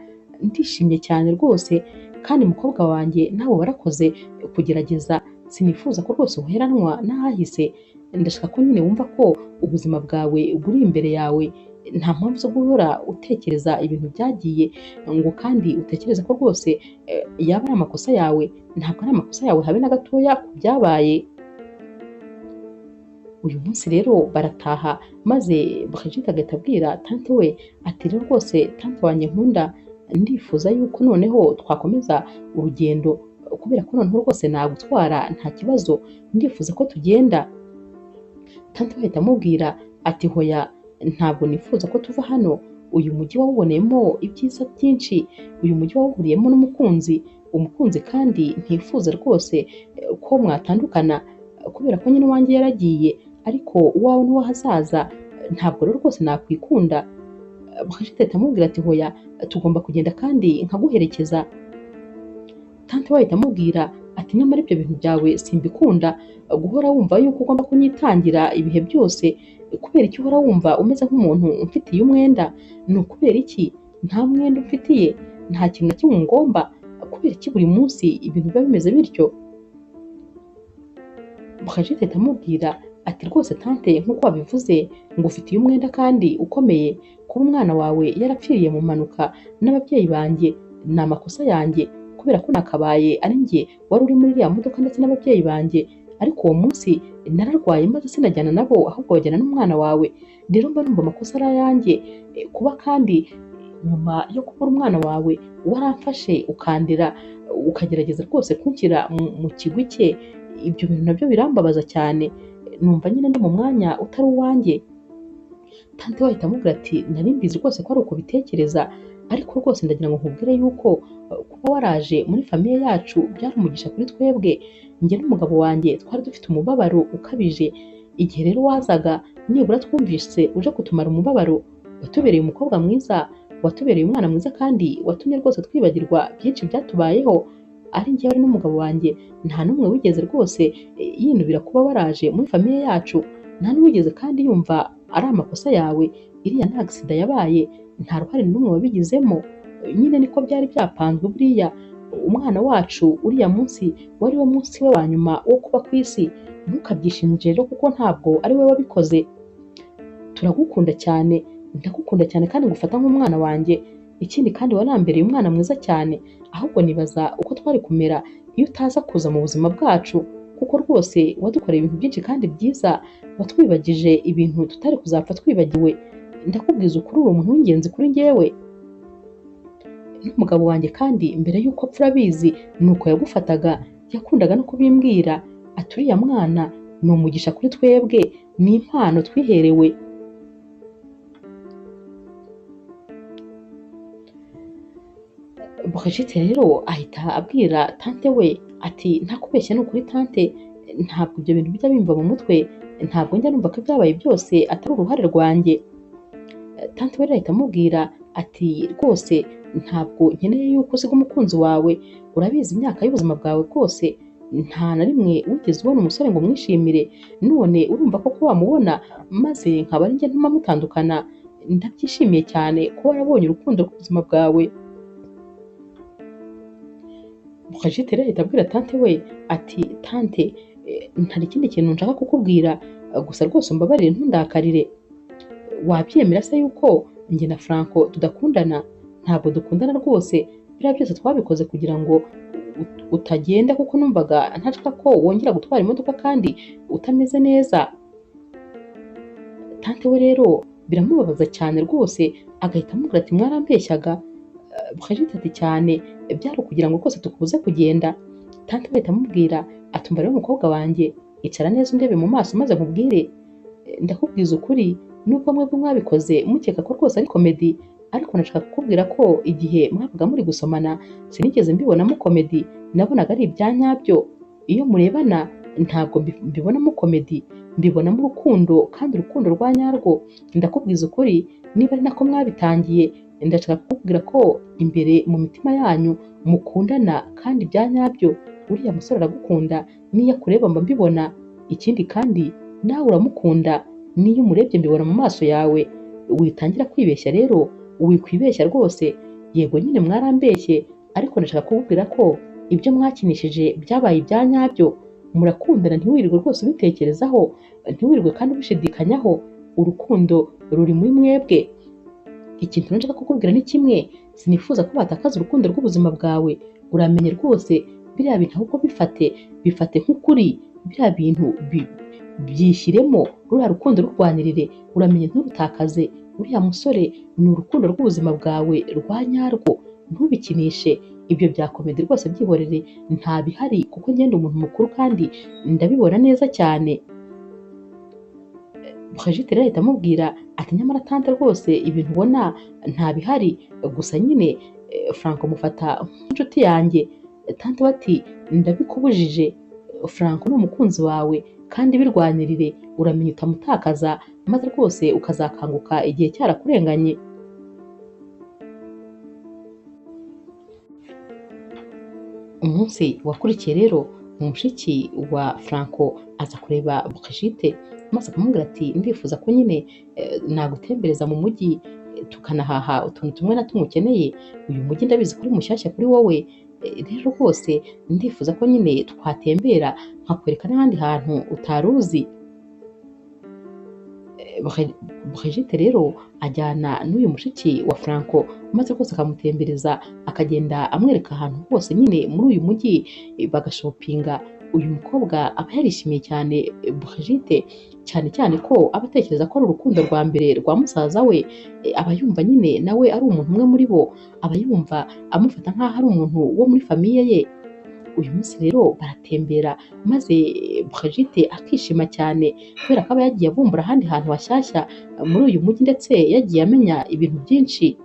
ndishimye cyane rwose, kandi mukobwa wanjye nawe warakoze kugerageza, sinifuza ko rwose uheranwa n'ahahise, ndashaka ko nyine wumva ko ubuzima bwawe buri imbere yawe, nta mpamvu zo guhora utekereza ibintu byagiye ngo kandi utekereze ko rwose yaba ari amakosa yawe, ntabwo ari amakosa yawe habe na gatoya ku byabaye. Uyu munsi rero barataha maze Brigitte agahita abwira tante we ati rero rwose tante wanjye nkunda, ndifuza yuko noneho twakomeza urugendo kubera ko noneho rwose nagutwara nta kibazo, ndifuza ko tugenda. Tante we ahita amubwira ati hoya ntabwo nifuza ko tuva hano, uyu mujyi wawuboneyemo ibyiza byinshi, uyu mujyi wawuhuriyemo n'umukunzi, umukunzi kandi ntifuza rwose ko mwatandukana kubera ko nyine uwanjye yaragiye ariko uwawe n'uw'ahazaza, ntabwo rero rwose nakwikunda. Brigitte ahita amubwira ati hoya tugomba kugenda kandi nkaguherekeza. Tante we ahita amubwira ati nyamara ibyo bintu byawe simbikunda, guhora wumva yuko ugomba kunyitangira ibihe byose, kubera iki uhora wumva umeze nk'umuntu umfitiye umwenda? Ni ukubera iki? Nta mwenda umfitiye, nta kintu na kimwe ngomba, kubera iki buri munsi ibintu biba bimeze bityo? Brigitte ahita amubwira ati rwose tante nk'uko wabivuze ngufitiye umwenda kandi ukomeye, kuba umwana wawe yarapfiriye mu mpanuka n'ababyeyi banjye ni amakosa yanjye, kubera ko nakabaye ari njye wari uri muri iriya modoka ndetse n'ababyeyi banjye, ariko uwo munsi nararwaye maze sinajyana nabo ahubwo bajyana n'umwana wawe, rero mba numva amakosa ari ayanjye, kuba kandi nyuma yo kubura umwana wawe waramfashe ukandera ukagerageza rwose kunshyira mu kigwi cye, ibyo bintu nabyo birambabaza cyane, numva nyine ndi mu mwanya utari uwanjye. Tante we ahita amubwira ati nari mbizi rwose ko ari uko ubitekereza, ariko rwose ndagira ngo nkubwire yuko kuba waraje muri famiye yacu byari umugisha kuri twebwe, njye n'umugabo wanjye twari dufite umubabaro ukabije, igihe rero wazaga nibura twumvise uje kutumara umubabaro, watubereye umukobwa mwiza, watubereye umwana mwiza kandi watumye rwose twibagirwa byinshi byatubayeho, ari njyewe ari n'umugabo wanjye nta n'umwe wigeze rwose yinubira kuba waraje muri famiye yacu, nta n'uwigeze kandi yumva ari amakosa yawe, iriya nta agisida yabaye, nta ruhare n'umwe wabigizemo, nyine niko byari byapanzwe buriya umwana wacu uriya munsi wari wo munsi we wa nyuma wo kuba ku isi, ntukabyishinje rero kuko ntabwo ari we wabikoze. Turagukunda cyane, ndagukunda cyane kandi ngufata nk'umwana wanjye, ikindi kandi warambereye umwana mwiza cyane, ahubwo nibaza uko twari kumera iyo utaza kuza mu buzima bwacu, kuko rwose wadukoreye ibintu byinshi kandi byiza, watwibagije ibintu tutari kuzapfa twibagiwe, ndakubwiza ukuri uri umuntu w'ingenzi kuri njyewe n'umugabo wanjye, kandi mbere y'uko apfa urabizi ni uko yagufataga, yakundaga no kubimbwira ati uriya mwana ni umugisha kuri twebwe, ni impano twiherewe. Brigitte rero ahita abwira tante we ati ntakubeshya ni ukuri tante, ntabwo ibyo bintu bijya bimva mu mutwe, ntabwo njya numva ko ibyabaye byose atari uruhare rwanjye. Tante we rero ahita amubwira ati rwose ntabwo nkeneye yuko usiga umukunzi wawe, urabizi imyaka y'ubuzima bwawe bwose nta na rimwe wigeze ubona umusore ngo umwishimire, none urumva koko wamubona maze nkaba ari njye ntuma mutandukana, ndabyishimiye cyane kuba warabonye urukundo rw'ubuzima bwawe. Brigitte rero ahita abwira tante we ati tante hari ikindi kintu nshaka kukubwira, gusa rwose umbabarire ntundakarire, wabyemera se yuko njye na Franco tudakundana? Ntabwo dukundana rwose, biriya byose twabikoze kugira ngo utagenda kuko numvaga ntashaka ko wongera gutwara imodoka kandi utameze neza. Tante we rero biramubabaza cyane rwose, agahita amubwira ati mwarambeshyaga. Brigitte ati cyane, byari ukugira ngo rwose tukubuze kugenda. Tante we ahita amubwira ati umva rero mukobwa wanjye, icara neza undebe mu maso maze nkubwire, ndakubwiza ukuri nubwo mwebwe mwabikoze mukeka ko rwose ari komedi, ariko nashaka kukubwira ko igihe mwabaga muri gusomana sinigeze mbibonamo komedi, nabonaga ari ibya nyabyo. Iyo murebana ntabwo mbibonamo komedi, mbibonamo urukundo kandi urukundo rwa nyarwo. Ndakubwiza ukuri niba ari nako mwabitangiye, ndashaka kukubwira ko imbere mu mitima yanyu mukundana kandi ibya nyabyo. Uriya musore aragukunda, niyo akureba mba mbibona. Ikindi kandi nawe uramukunda, niyo umurebye mbibona mu maso yawe. Witangira kwibeshya rero, wikwibeshya rwose. Yego nyine mwarambeshye, ariko ndashaka kukubwira ko ibyo mwakinishije byabaye ibya nyabyo. Murakundana, ntiwirirwe rwose ubitekerezaho, ntiwirirwe kandi ubishidikanyaho, urukundo ruri muri mwebwe. Ikintu nshaka kukubwira ni kimwe, sinifuza ko batakaza urukundo rw'ubuzima bwawe. Uramenye rwose biriya bintu ahubwo bifate, bifate nk'ukuri, biriya bintu byishyiremo, ruriya rukundo rurwanirire, uramenye nturutakaze. Uriya musore ni urukundo rw'ubuzima bwawe rwa nyarwo, ntubikinishe. Ibyo bya komedi rwose byihorere, nta bihari kuko ngenda umuntu mukuru kandi ndabibona neza cyane. Brigitte rero ahita amubwira ati nyamara tante rwose ibintu ubona nta bihari, gusa nyine Franco mufata nk'inshuti yanjye. Tante we ati ndabikubujije, Franco ni umukunzi wawe kandi birwanirire, uramenye utamutakaza maze rwose ukazakanguka igihe cyarakurenganye. Umunsi wakurikiye rero umushiki wa Franco aza kureba Brigitte maze akamubwira ati ndifuza ko nyine nagutembereza mu mujyi tukanahaha utuntu tumwe na tumwe ukeneye. Uyu mujyi ndabizi kuri mushyashya kuri wowe, rero rwose ndifuza ko nyine twatembera nkakwereka n'ahandi hantu utari uzi. Brigitte rero ajyana n'uyu mushiki wa Franco maze rwose akamutembereza, akagenda amwereka ahantu hose nyine muri uyu mujyi bagashopinga. Uyu mukobwa aba yarishimiye cyane Brigitte, cyane cyane ko aba atekereza ko ari urukundo rwa mbere rwa musaza we. Aba yumva nyine nawe ari umuntu umwe muri bo, aba yumva amufata nk'aho ari umuntu wo muri famiye ye. Uyu munsi rero baratembera maze Brigitte akishima cyane kubera ko aba yagiye avumbura ahandi hantu hashyashya muri uyu mujyi, ndetse yagiye amenya ibintu byinshi.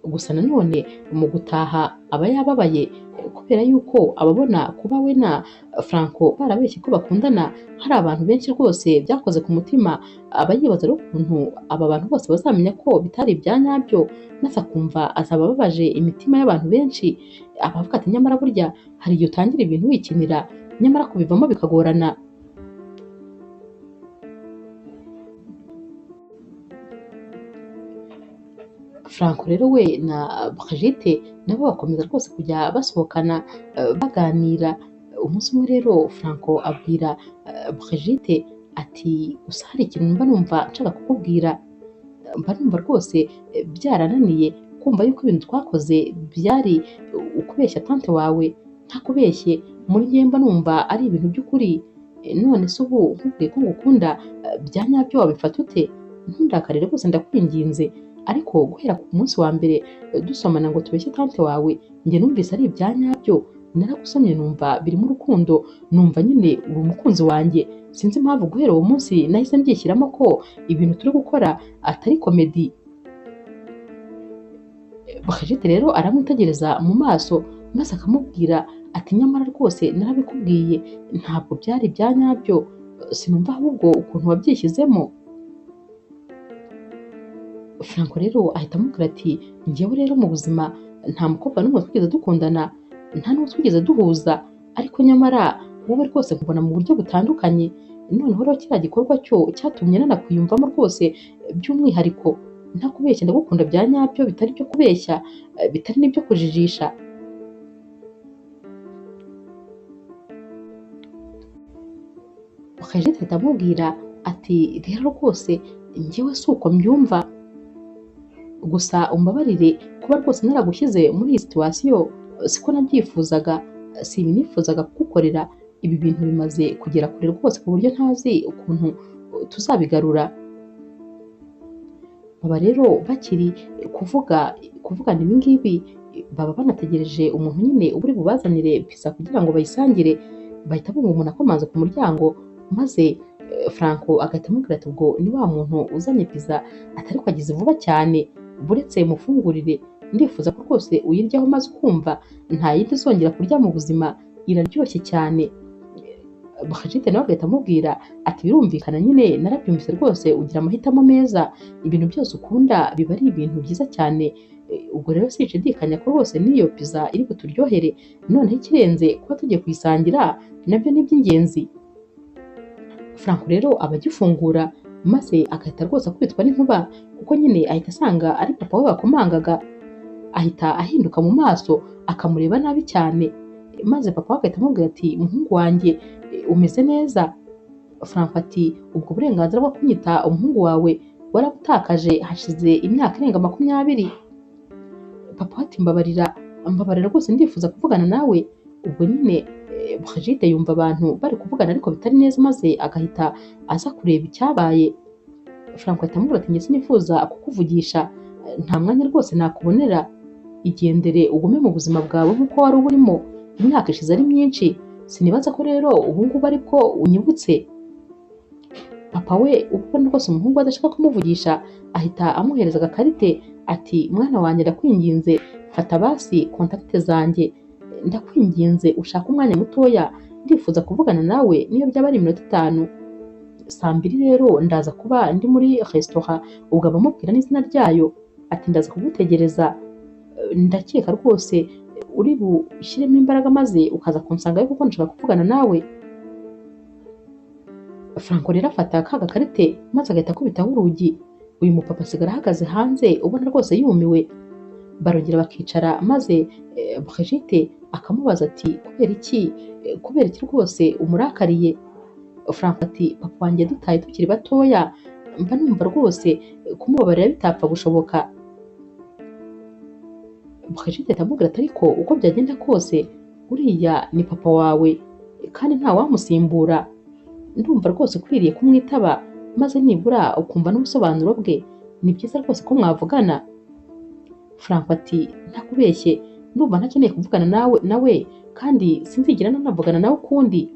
Gusa nanone mu gutaha aba yababaye kubera yuko ababona kuba we na Franco barabeshye ko bakundana, hari abantu benshi rwose byakoze ku mutima. Aba yibaza rero ukuntu aba bantu bose bazamenya ko bitari ibya nyabyo, maze akumva azaba ababaje imitima y'abantu benshi. Abavuga ati nyamara burya hari igihe utangira ibintu wikinira, nyamara kubivamo bikagorana. Franco rero we na Brigitte nabo bakomeza rwose kujya basohokana baganira. Umunsi umwe rero Franco abwira Brigitte ati gusa hari ikintu mba numva nshaka kukubwira, mba numva rwose byarananiye kumva yuko ibintu twakoze byari ukubeshya tante wawe, ntakubeshye muri njye mba numva ari ibintu by'ukuri. None se ubu nkubwiye ko ngukunda bya nyabyo wabifata ute? Ntundakarire rwose ndakwinginze, ariko guhera ku munsi wa mbere dusomana ngo tubeshye tante wawe, njye numvise ari ibya nyabyo, naragusomye numva birimo urukundo, numva nyine uri umukunzi wanjye. Sinzi impamvu guhera uwo munsi nahise mbyishyiramo ko ibintu turi gukora atari komedi. Brigitte rero aramwitegereza mu maso maze akamubwira ati nyamara rwose narabikubwiye ntabwo byari ibya nyabyo, sinumva ahubwo ukuntu wabyishyizemo. Franco rero ahita amubwira ati njyewe rero mu buzima nta mukobwa n'umwe twigeze dukundana, nta n'uwo twigeze duhuza, ariko nyamara wowe rwose nkubona mu buryo butandukanye. Noneho rero kiriya gikorwa cyo cyatumye nanakwiyumvamo rwose by'umwihariko, ntakubeshya ndagukunda bya nyabyo, bitari ibyo kubeshya, bitari n'ibyo kujijisha. Brigitte ahita amubwira ati rero rwose njyewe si uko mbyumva, Gusa umbabarire kuba rwose naragushyize muri iyi situwasiyo, siko nabyifuzaga, si ibi nifuzaga kugukorera, ibi bintu bimaze kugera kure rwose ku buryo ntazi ukuntu tuzabigarura. Baba rero bakiri kuvugana ibi ngibi, baba banategereje umuntu nyine uri bubazanire pizza kugira ngo bayisangire, bahita bumva umuntu akomanze ku muryango, maze Franco agahita amubwira ati ubwo ni wa muntu uzanye pizza, atari ko agize vuba cyane, buretse mufungurire, ndifuza ko rwose uyiryaho maze ukumva nta yindi uzongera kurya mu buzima, iraryoshye cyane. Brigitte nawe agahita amubwira ati birumvikana nyine narabyumvise rwose ugira amahitamo meza, ibintu byose ukunda biba ari ibintu byiza cyane, ubwo rero sinshidikanya ko rwose n'iyo pizza iri buturyohere, noneho ikirenze kuba tugiye kuyisangira nabyo ni iby'ingenzi. Franco rero aba agifungura maze agahita rwose akubitwa n'inkuba, kuko nyine ahita asanga ari papa we wakomangaga, ahita ahinduka mu maso akamureba nabi cyane, maze papa we agahita amubwira ati muhungu wanjye umeze neza? Franco ati ubwo burenganzira bwo kunyita umuhungu wawe warabutakaje hashize imyaka irenga 20. Papa we ati mbabarira, mbabarira rwose ndifuza kuvugana nawe. Ubwo nyine Brigitte yumva abantu bari kuvugana ariko bitari neza, maze agahita aza kureba icyabaye. Franco ahita amubwira ati njye sinifuza kukuvugisha, nta mwanya rwose nakubonera, igendere ugume mu buzima bwawe nk'uko wari uburimo, imyaka ishize ari myinshi, sinibaza ko rero ubu ngubu aribwo unyibutse. Papa we ubona rwose umuhungu adashaka kumuvugisha, ahita amuhereza agakarite ati mwana wanjye ndakwinginze fata basi kontakite zanjye, ndakwinginze ushake umwanya mutoya, ndifuza kuvugana nawe niyo byaba ari iminota 5. Saa 2 rero ndaza kuba ndi muri resitora, ubwo abamubwira n'izina ryayo, ati ndaza kugutegereza, ndakeka rwose uri bushyiremo imbaraga maze ukaza kunsangayo kuko nshaka kuvugana nawe. Franco rero afata ka gakarite maze agahita akubitaho urugi, uyu mupapa asigara ahagaze hanze ubona rwose yumiwe. Barongera bakicara maze Brigitte akamubaza ati kubera iki rwose umurakariye? Franco ati papa wanjye dutaye tukiri batoya, mba numva rwose kumubabarira bitapfa gushoboka. Brigitte atamubwira ati ariko uko byagenda kose uriya ni papa wawe kandi nta wamusimbura, ndumva rwose ukwiriye kumwitaba maze nibura ukumva n'ubusobanuro bwe, ni byiza rwose ko mwavugana. Franco ati ntakubeshye ndumva ntakeneye kuvugana nawe kandi sinzigera nanavugana nawe ukundi.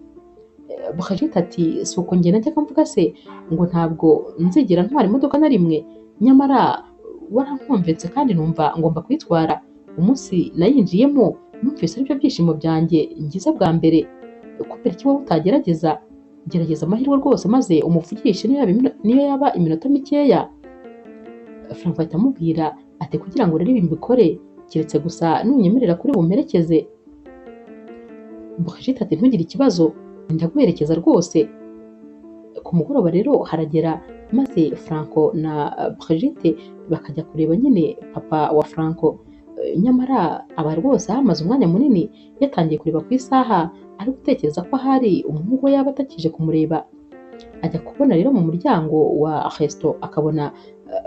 Brigitte ati si uko njye najyaga mvuga se ngo ntabwo nzigera ntwara imodoka na rimwe, nyamara warankumvetse kandi numva ngomba kuyitwara, umunsi nayinjiyemo numvise aribyo byishimo byanjye ngize bwa mbere, kubera iki wowe utagerageza? Gerageza amahirwe rwose maze umuvugishe niyo yaba iminota mikeya. Franco ahita amubwira ati kugira ngo rero ibi mbikore keretse gusa nunyemerera kuri bumperekeze. Brigitte ati ntugire ikibazo ndaguherekeza rwose. Ku mugoroba rero haragera maze Franco na Brigitte bakajya kureba nyine papa wa Franco, nyamara aba rwose hamaze umwanya munini yatangiye kureba ku isaha ari gutekereza ko ahari umuhungu we yaba atakije kumureba. Ajya kubona rero mu muryango wa resto akabona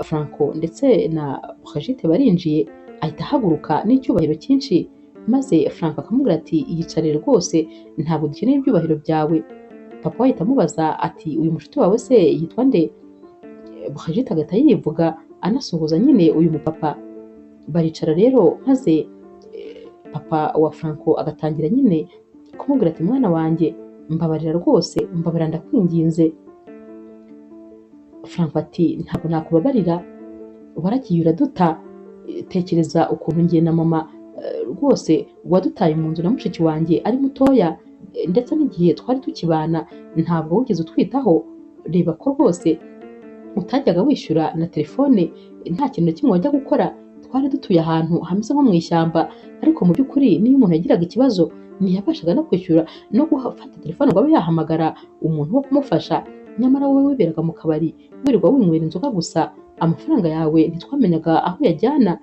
Franco ndetse na Brigitte barinjiye, ahita ahaguruka n'icyubahiro cyinshi, maze Franco akamubwira ati yicarire rwose ntabwo dukeneye ibyubahiro byawe. Papa we ahita amubaza ati uyu mushuti wawe se yitwa nde? Brigitte agahita yivuga anasuhuza nyine uyu mupapa. Baricara rero maze papa wa Franco agatangira nyine kumubwira ati mwana wanjye mbabarira rwose, mbabarira ndakwinginze. Franco ati ntabwo nakubabarira, waragiye uraduta, tekereza ukuntu njye na mama rwose wadutaye mu nzu na mushiki wanjye ari mutoya, ndetse n'igihe twari tukibana ntabwo wigeze utwitaho, reba ko rwose utajyaga wishyura na telefone, nta kintu na kimwe wajya gukora, twari dutuye ahantu hameze nko mu ishyamba, ariko mu by'ukuri niyo umuntu yagiraga ikibazo ntiyabashaga no kwishyura no gufata telefone ngo abe yahamagara umuntu wo kumufasha, nyamara wowe wiberaga mu kabari wirirwa winywera inzoga gusa, amafaranga yawe ntitwamenyaga aho uyajyana,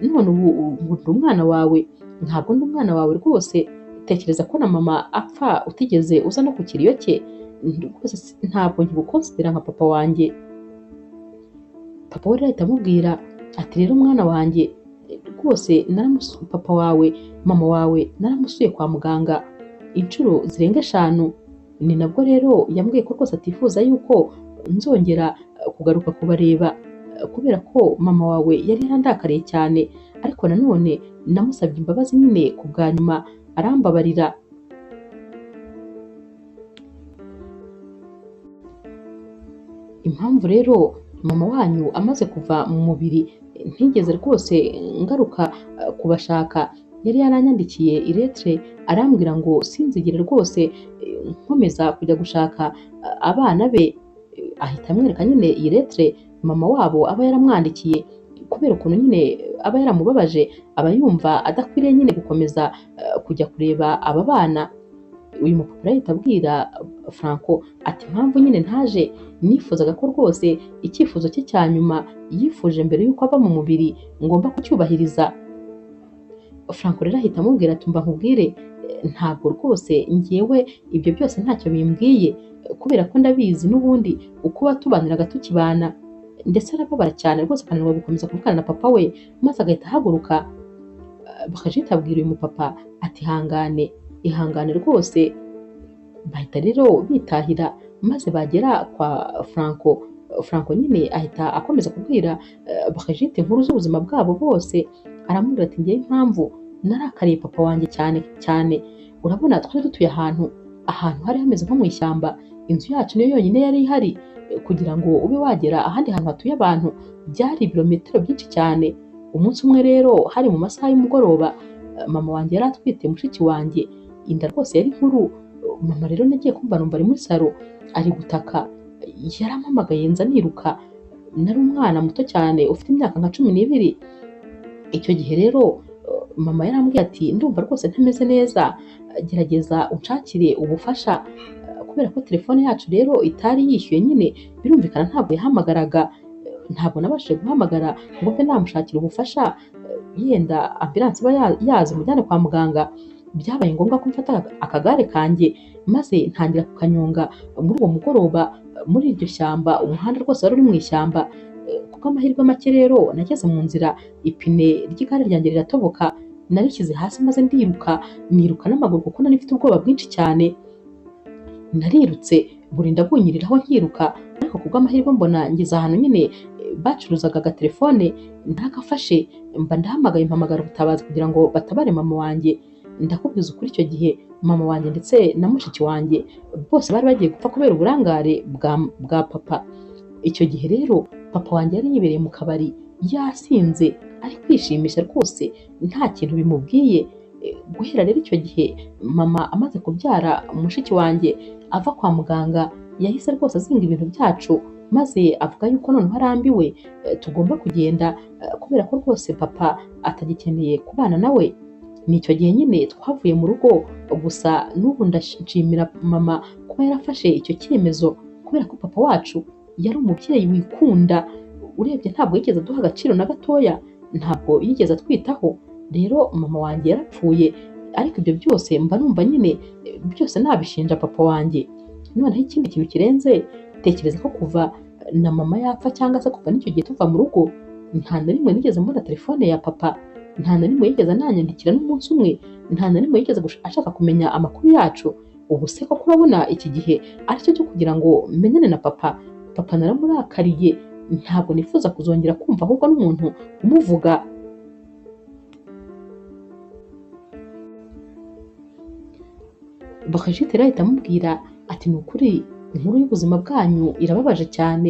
none ubu ndi umwana wawe, ntabwo ndi umwana wawe rwose, tekereza ko na mama apfa utigeze uza no ku kiriyo cye, rwose ntabwo nkigukonsidera nka papa wanjye. Papa we rero ahita amubwira Ati rero mwana wanjye rwose papa wawe mama wawe naramusuye kwa muganga inshuro zirenga 5, ni nabwo rero yambwiye ko rwose atifuza yuko nzongera kugaruka kubareba kubera ko mama wawe yari yarandakariye cyane, ariko nanone namusabye imbabazi nyine ku bwa nyuma arambabarira. Impamvu rero mama wanyu amaze kuva mu mubiri ntigeze rwose ngaruka kubashaka, yari yaranyandikiye iretre arambwira ngo sinzigere rwose nkomeza kujya gushaka abana be. Ahita amwereka nyine iyi letre mama wabo aba yaramwandikiye, kubera ukuntu nyine aba yaramubabaje aba yumva adakwiriye nyine gukomeza kujya kureba aba bana. Uyu mupapa ahita abwira Franco ati impamvu nyine ntaje nifuzaga ko rwose icyifuzo cye cya nyuma yifuje mbere yuko ava mu mubiri ngomba kucyubahiriza. Franco rero ahita amubwira ati mba nkubwire ntabwo rwose ngewe ibyo byose ntacyo bimbwiye kubera ko ndabizi n'ubundi uko batubaniraga tukibana. Ndetse arababara cyane rwose akananirwa gukomeza kuvugana na papa we, maze agahita ahaguruka. Brigitte abwira uyu mupapa ati ihangane ihangane rwose. Bahita rero bitahira, maze bagera kwa Franco. Franco nyine ahita akomeza kubwira Brigitte inkuru z'ubuzima bwabo bose, aramubwira ati ngewe impamvu narakariye papa wanjye cyane cyane, urabona twari dutuye ahantu hari hameze nko mu ishyamba, inzu yacu niyo yonyine yari ihari, kugira ngo ube wagera ahandi hantu hatuye abantu byari ibirometero byinshi cyane. Umunsi umwe rero hari mu masaha y'umugoroba, mama wanjye yari atwite mushiki wanjye, inda rwose yari nkuru. Mama rero nagiye kumva numva ari muri salo ari gutaka, yarampamagaye nza niruka, nari umwana muto cyane ufite imyaka nka 12. Icyo gihe rero mama yarambwiye ati ndumva rwose ntameze neza, gerageza unshakire ubufasha, kubera ko telefone yacu rero itari yishyuye nyine birumvikana ntabwo yahamagaraga, ntabwo nabashije guhamagara ngo mbe namushakira ubufasha, yenda ambulance iba yaza imujyane kwa muganga. Byabaye ngombwa ko mfata akagare kanjye maze ntangira kukanyonga muri uwo mugoroba muri iryo shyamba. Umuhanda rwose wari uri mu ishyamba. Kuko amahirwe make rero nageze mu nzira ipine ry'igare ryanjye riratoboka, narishyize hasi maze ndiruka, niruka n'amaguru kuko nari mfite ubwoba bwinshi cyane. Narirutse burinda bunyiriraho nkiruka, ariko kubw'amahirwe mbona ngeze ahantu nyine bacuruzaga agatelefone, ntakafashe mba ndahamagaye mpamagara ubutabazi kugira ngo batabare mama wanjye. Ndakubwiza ukuri icyo gihe mama wanjye ndetse na mushiki wanjye bose bari bagiye gupfa kubera uburangare bwa papa. Icyo gihe rero papa wanjye yari yibereye mu kabari yasinze ari kwishimisha rwose nta kintu bimubwiye. Guhera rero icyo gihe mama amaze kubyara mushiki wanjye ava kwa muganga, yahise rwose azinga ibintu byacu maze avuga yuko noneho arambiwe tugomba kugenda kubera ko rwose papa atagikeneye kubana nawe. Ni icyo gihe nyine twavuye mu rugo, gusa n'ubu ndashimira mama kuba yarafashe icyo cyemezo kubera ko papa wacu yari umubyeyi wikunda, urebye ntabwo yigeze aduha agaciro na gatoya, ntabwo yigeze atwitaho. Rero mama wanjye yarapfuye, ariko ibyo byose mba numva nyine byose nabishinja papa wanjye. Noneho ikindi kintu kirenze, tekereza ko kuva na mama yapfa cyangwa se kuva n'icyo gihe tuva mu rugo, nta na rimwe nigeze mbona telefone ya papa, nta na rimwe yigeze ananyandikira n'umunsi umwe, nta na rimwe yigeze ashaka kumenya amakuru yacu. Ubu se koko urabona iki gihe aricyo cyo kugira ngo menyane na papa? Papa naramurakariye, ntabwo nifuza kuzongera kumva ahubwo n'umuntu umuvuga. Brigitte rero ahita amubwira ati ni ukuri inkuru y'ubuzima bwanyu irababaje cyane,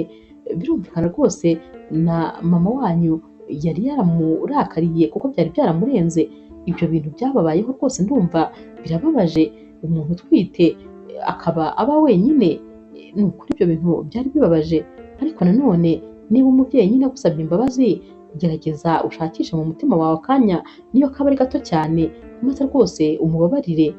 birumvikana rwose na mama wanyu yari yaramurakariye kuko byari byaramurenze, ibyo bintu byababayeho rwose ndumva birababaje, umuntu utwite akaba aba wenyine, ni ukuri ibyo bintu byari bibabaje. Ariko nanone niba umubyeyi nyine agusabye imbabazi, gerageza ushakishe mu mutima wawe akanya niyo kaba ari gato cyane, maze rwose umubabarire.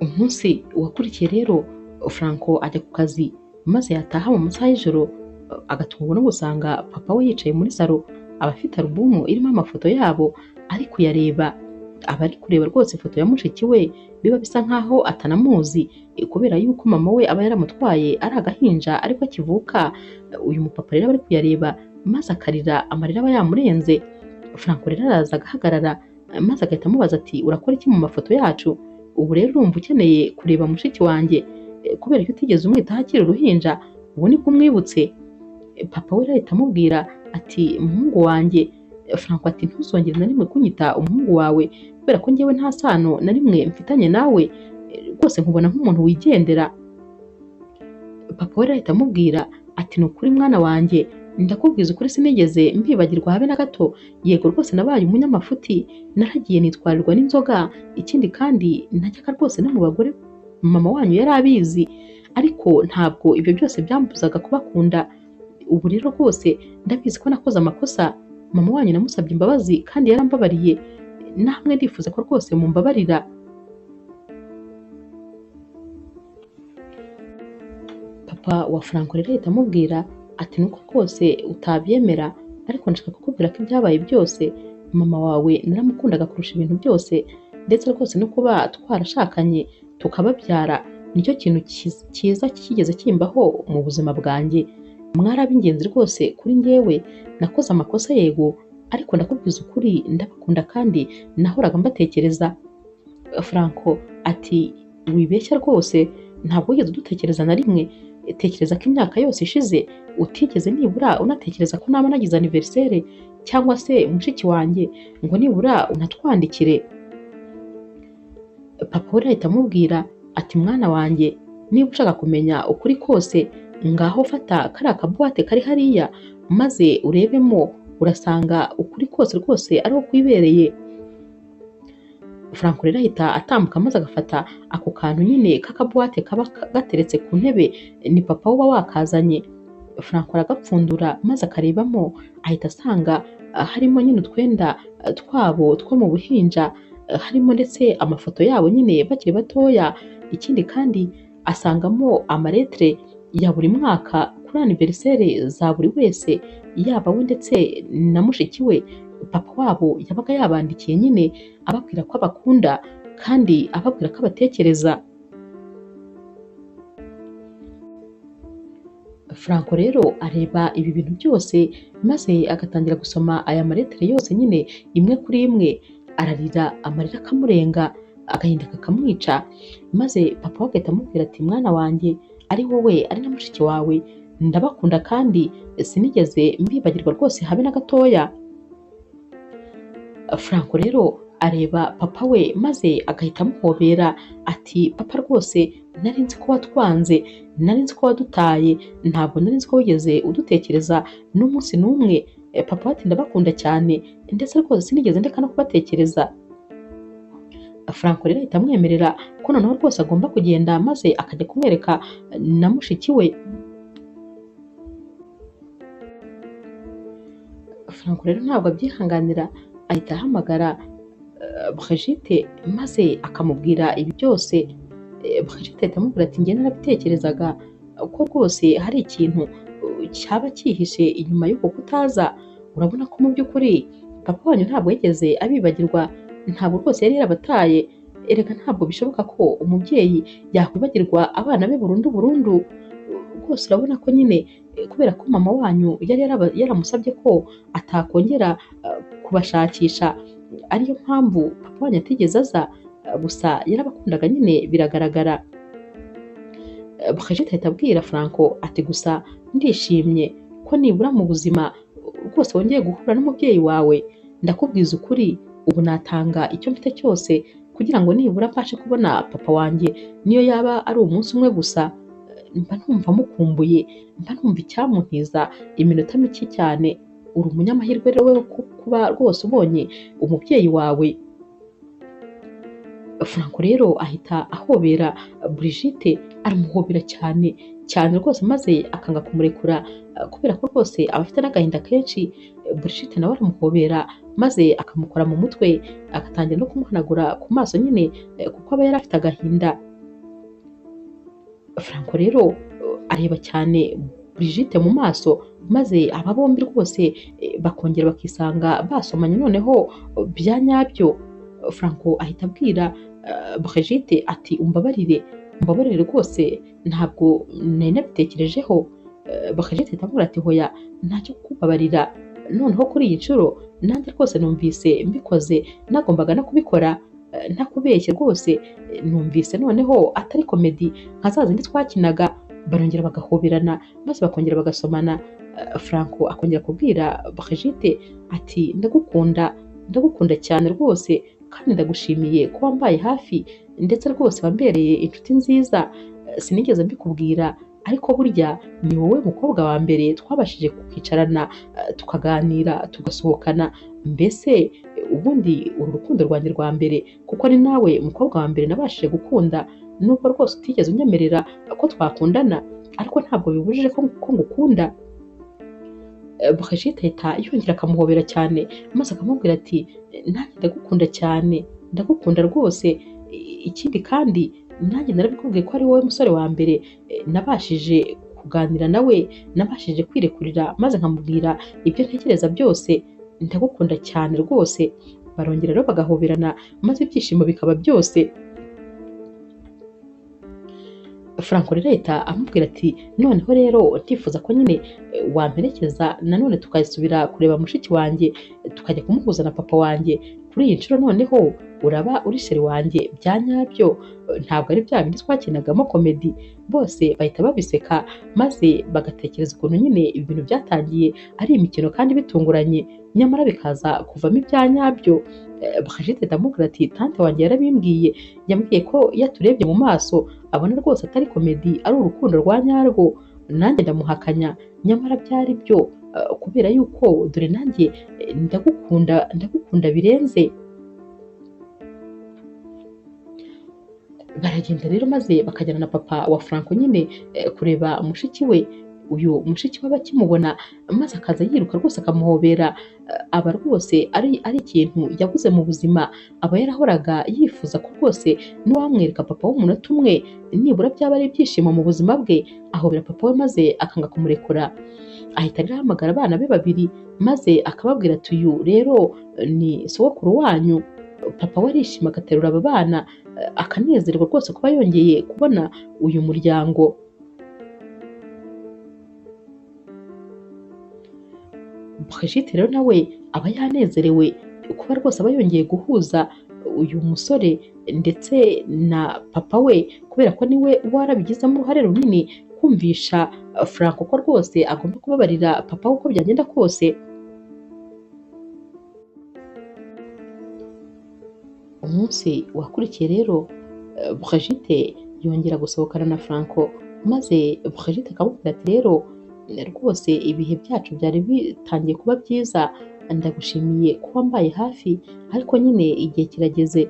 Umunsi wakurikiye rero Franco ajya ku kazi, maze yataha mu masaha y'ijoro agatungurwa no gusanga papa we yicaye muri salo, aba afite alubumu irimo amafoto yabo ari kuyareba. Aba ari kureba rwose ifoto ya mushiki we, biba bisa nkaho atanamuzi kubera yuko mama we aba yaramutwaye ari agahinja ariko akivuka. Uyu mupapa rero aba ari kuyareba maze akarira amarira aba yamurenze. Franco rero araza agahagarara maze agahita amubaza ati urakora iki mu mafoto yacu? Ubu rero urumva ukeneye kureba mushiki wanjye kubera ko utigeze umwitaho akiri uruhinja, ubu nibwo umwibutse? Papa we ahita amubwira ati umuhungu wanjye. Franco ati ntuzongere na rimwe kunyita umuhungu wawe kubera ko njyewe nta sano na rimwe mfitanye nawe, rwose nkubona nk'umuntu wigendera. Papa we ahita amubwira ati ni ukuri mwana wanjye, ndakubwiza ukuri sinigeze mbibagirwa habe na gato. Yego rwose nabaye umunyamafuti, naragiye nitwarirwa n'inzoga, ikindi kandi najyaga rwose no mu bagore mama wanyu yari abizi, ariko ntabwo ibyo byose byambuzaga kubakunda. Ubu rero rwose ndabizi ko nakoze amakosa, mama wanyu namusabye imbabazi kandi yarambabariye, namwe ndifuza ko rwose mumbabarira. Papa wa Franco rero ahita amubwira ati nuko rwose utabyemera, ariko nshaka kukubwira ko ibyabaye byose mama wawe naramukundaga kurusha ibintu byose, ndetse rwose no kuba twarashakanye tukababyara nicyo kintu cyiza kigeze kimbaho mu buzima bwanjye. Mwari ab'ingenzi rwose kuri njyewe, nakoze amakosa yego, ariko ndakubwiza ukuri ndabakunda kandi nahoraga mbatekereza. Franco ati wibeshya rwose, ntabwo wigeze udutekereza na rimwe, tekereza ko imyaka yose ishize utigeze nibura unatekereza ko naba nagize anniversaire cyangwa se mushiki wanjye ngo nibura unatwandikire. Papa we ahita amubwira ati mwana wanjye, niba ushaka kumenya ukuri kose ngaho fata kariya kabuwate kari hariya maze urebemo, urasanga ukuri kose rwose ariho kwibereye. Franco rero ahita atambuka maze agafata ako kantu nyine k'akabuwate kaba gateretse ku ntebe, ni papa uba wakazanye. Franco aragapfundura maze akarebamo, ahita asanga harimo nyine utwenda twabo two mu buhinja, harimo ndetse amafoto yabo nyine bakiri batoya. Ikindi kandi asangamo amaretre ya buri mwaka kuri anniversaire za buri wese, yaba we ndetse na mushiki we. Papa wabo yabaga yabandikiye nyine ababwira ko abakunda kandi ababwira ko abatekereza. Franco rero areba ibi bintu byose maze agatangira gusoma aya maretere yose nyine imwe kuri imwe, ararira amarira akamurenga, agahinda kakamwica, maze papa we agahita amubwira ati mwana wanjye, ari wowe ari na mushiki wawe ndabakunda kandi sinigeze mbibagirwa rwose habe na gatoya. Franco rero areba papa we maze agahita amuhobera ati papa rwose nari nzi ko watwanze, nari nzi ko wadutaye, ntabwo nari nzi ko wigeze udutekereza n'umunsi n'umwe. Papa ati ndabakunda cyane ndetse rwose sinigeze ndeka no kubatekereza. Franco rero ahita amwemerera ko noneho rwose agomba kugenda maze akajya kumwereka na mushiki we. Franco rero ntabwo abyihanganira, ahita ahamagara Brigitte maze akamubwira ibi byose. Brigitte ahita amubwira ati njye narabitekerezaga ko rwose hari ikintu cyaba cyihishe inyuma y'uko kutaza, urabona ko mu by'ukuri papa wanyu ntabwo yigeze abibagirwa, ntabwo rwose yari yarabataye, erega ntabwo bishoboka ko umubyeyi yakwibagirwa abana be burundu burundu. Rwose urabona ko nyine kubera ko mama wanyu yari yaramusabye ko atakongera kubashakisha, ariyo mpamvu papa wanyu atigeze aza, gusa yarabakundaga nyine biragaragara. Brigitte ahita abwira Franco ati gusa ndishimye ko nibura mu buzima rwose wongeye guhura n'umubyeyi wawe, ndakubwiza ukuri ubu natanga icyo mfite cyose kugira ngo nibura mbashe kubona papa wanjye, niyo yaba ari umunsi umwe gusa, mba numva mukumbuye, mba numva icyamuntiza iminota mike cyane. Uri umunyamahirwe rero wewe kuba rwose ubonye umubyeyi wawe. Franco rero ahita ahobera Brigitte, aramuhobera cyane cyane rwose maze akanga kumurekura kubera ko rwose aba afite n'agahinda kenshi. Brigitte nawe aramuhobera maze akamukora mu mutwe, agatangira no kumuhanagura ku maso nyine kuko aba yari afite agahinda. Franco rero areba cyane Brigitte mu maso maze aba bombi rwose bakongera bakisanga basomanye noneho bya nyabyo. Franco ahita abwira Brigitte ati umbabarire, umbabarire rwose ntabwo nari nabitekerejeho. Brigitte ahita amubwira ati hoya ntacyo kukubabarira, noneho kuri iyi nshuro nanjye rwose numvise mbikoze nagombaga no kubikora ntakubeshye rwose, numvise noneho atari komedi nka za zindi twakinaga. Barongera bagahoberana maze bakongera bagasomana. Franco akongera kubwira Brigitte ati ndagukunda, ndagukunda cyane rwose kandi ndagushimiye ko wambaye hafi ndetse rwose wambereye inshuti nziza, sinigeze mbikubwira ariko burya ni wowe mukobwa wa mbere twabashije kwicarana tukaganira tugasohokana, mbese ubundi uru rukundo rwanjye rwa mbere kuko ni nawe mukobwa wa mbere nabashije gukunda, nubwo rwose utigeze unyemerera ko twakundana ariko ntabwo bibujije ko ngukunda. Brigitte ahita yongera akamuhobera cyane maze akamubwira ati nanjye ndagukunda cyane, ndagukunda rwose, ikindi kandi nanjye narabikubwiye ko ari wowe musore wa mbere nabashije kuganira nawe, nabashije kwirekurira maze nkamubwira ibyo ntekereza byose, ndagukunda cyane rwose. Barongera rero bagahoberana maze ibyishimo bikaba byose. Franco rero ahita amubwira ati noneho rero ndifuza ko nyine wamperekeza nanone tukasubira kureba mushiki wanjye, tukajya kumuhuza na papa wanjye, kuri iyi nshuro noneho uraba uri sheri wanjye bya nyabyo, ntabwo ari bya bindi twakinagamo komedi. Bose bahita babiseka maze bagatekereza ukuntu nyine ibintu byatangiye ari imikino kandi bitunguranye nyamara bikaza kuvamo ibya nyabyo. Brigitte ndamubwira ati tante wanjye yarabimbwiye, yambwiye ko iyo aturebye mu maso abona rwose atari komedi ari urukundo rwa nyarwo, nanjye ndamuhakanya nyamara byari byo kubera yuko dore nanjye ndagukunda, ndagukunda birenze. Baragenda rero maze bakajyana na papa wa Franco nyine kureba mushiki we. Uyu mushiki we bakimubona maze akaza yiruka rwose akamuhobera, aba rwose ari ikintu yabuze mu buzima, aba yarahoraga yifuza ko rwose n'uwamwereka papa w'umunota umwe nibura byaba ari ibyishimo mu buzima bwe. Ahobera papa we maze akanga kumurekura. Ahita rero ahamagara abana be babiri maze akababwira ati uyu rero ni sogokuru wanyu. Papa we arishima agaterura aba bana akanezerwa rwose kuba yongeye kubona uyu muryango. Brigitte rero nawe aba yanezerewe kuba rwose aba yongeye guhuza uyu musore ndetse na papa we, kubera ko niwe warabigizemo uruhare runini kumvisha Franco ko rwose agomba kubabarira papa we uko byagenda kose. Umunsi wakurikiye rero Brigitte yongera gusohokana na Franco maze Brigitte akamubwira ati rero rwose ibihe byacu byari bitangiye kuba byiza, ndagushimiye ko wambaye hafi, ariko nyine igihe kirageze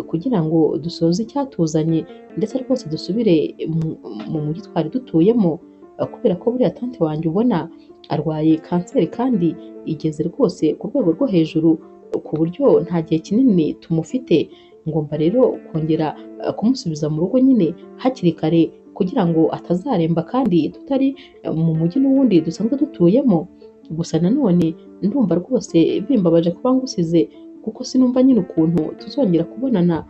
kugira ngo dusoze icyatuzanye ndetse rwose dusubire mu mujyi twari dutuyemo, kubera ko buriya tante wanjye ubona arwaye kanseri kandi igeze rwose ku rwego rwo hejuru ku buryo nta gihe kinini tumufite, ngomba rero kongera kumusubiza mu rugo nyine hakiri kare kugira ngo atazaremba kandi tutari mu mujyi n'ubundi dusanzwe dutuyemo. Gusa nanone ndumva rwose bimbabaje kuba ngusize kuko sinumva nyine ukuntu tuzongera kubonana,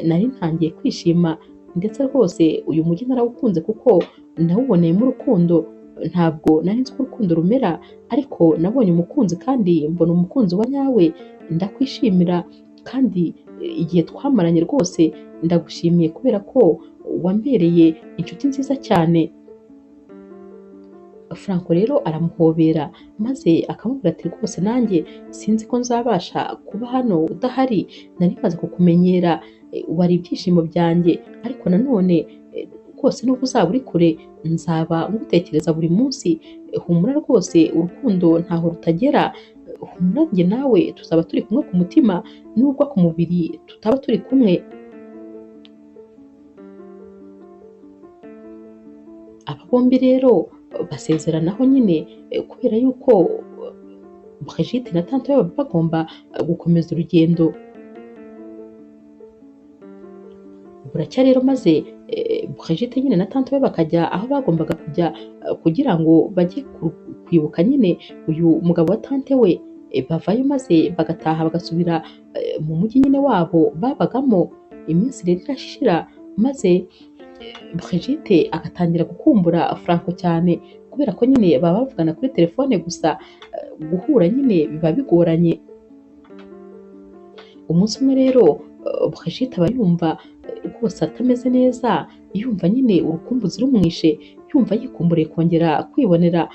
nari ntangiye kwishima ndetse rwose uyu mujyi narawukunze kuko nawuboneyemo urukundo, ntabwo nari nzi ko urukundo rumera ariko nabonye umukunzi kandi mbona umukunzi wa nyawe, ndakwishimira kandi igihe twamaranye rwose ndagushimiye kubera ko wambereye inshuti nziza cyane. Franco rero aramuhobera maze akamubwira ati rwose nanjye sinzi ko nzabasha kuba hano udahari, nari maze kukumenyera wari ibyishimo byanjye, ariko nanone rwose nubwo uzaba uri kure nzaba ngutekereza buri munsi, humura rwose urukundo ntaho rutagera, humura njye nawe tuzaba turi kumwe ku mutima nubwo ku mubiri tutaba turi kumwe. Aba bombi rero basezeranaho nyine kubera yuko Brigitte na tante we bagomba gukomeza urugendo. Buracya rero maze Brigitte nyine na tante we bakajya aho bagombaga kujya kugira ngo bajye kwibuka nyine uyu mugabo wa tante we. Bavayo maze bagataha bagasubira mu mujyi nyine wabo babagamo. Iminsi rero irashira maze Brigitte agatangira gukumbura Franco cyane, kubera ko nyine baba bavugana kuri telefone gusa, guhura nyine biba bigoranye. Umunsi umwe rero Brigitte aba yumva rwose atameze neza, yumva nyine urukumbuzi rumwishe, yumva yikumburiye kongera kwibonera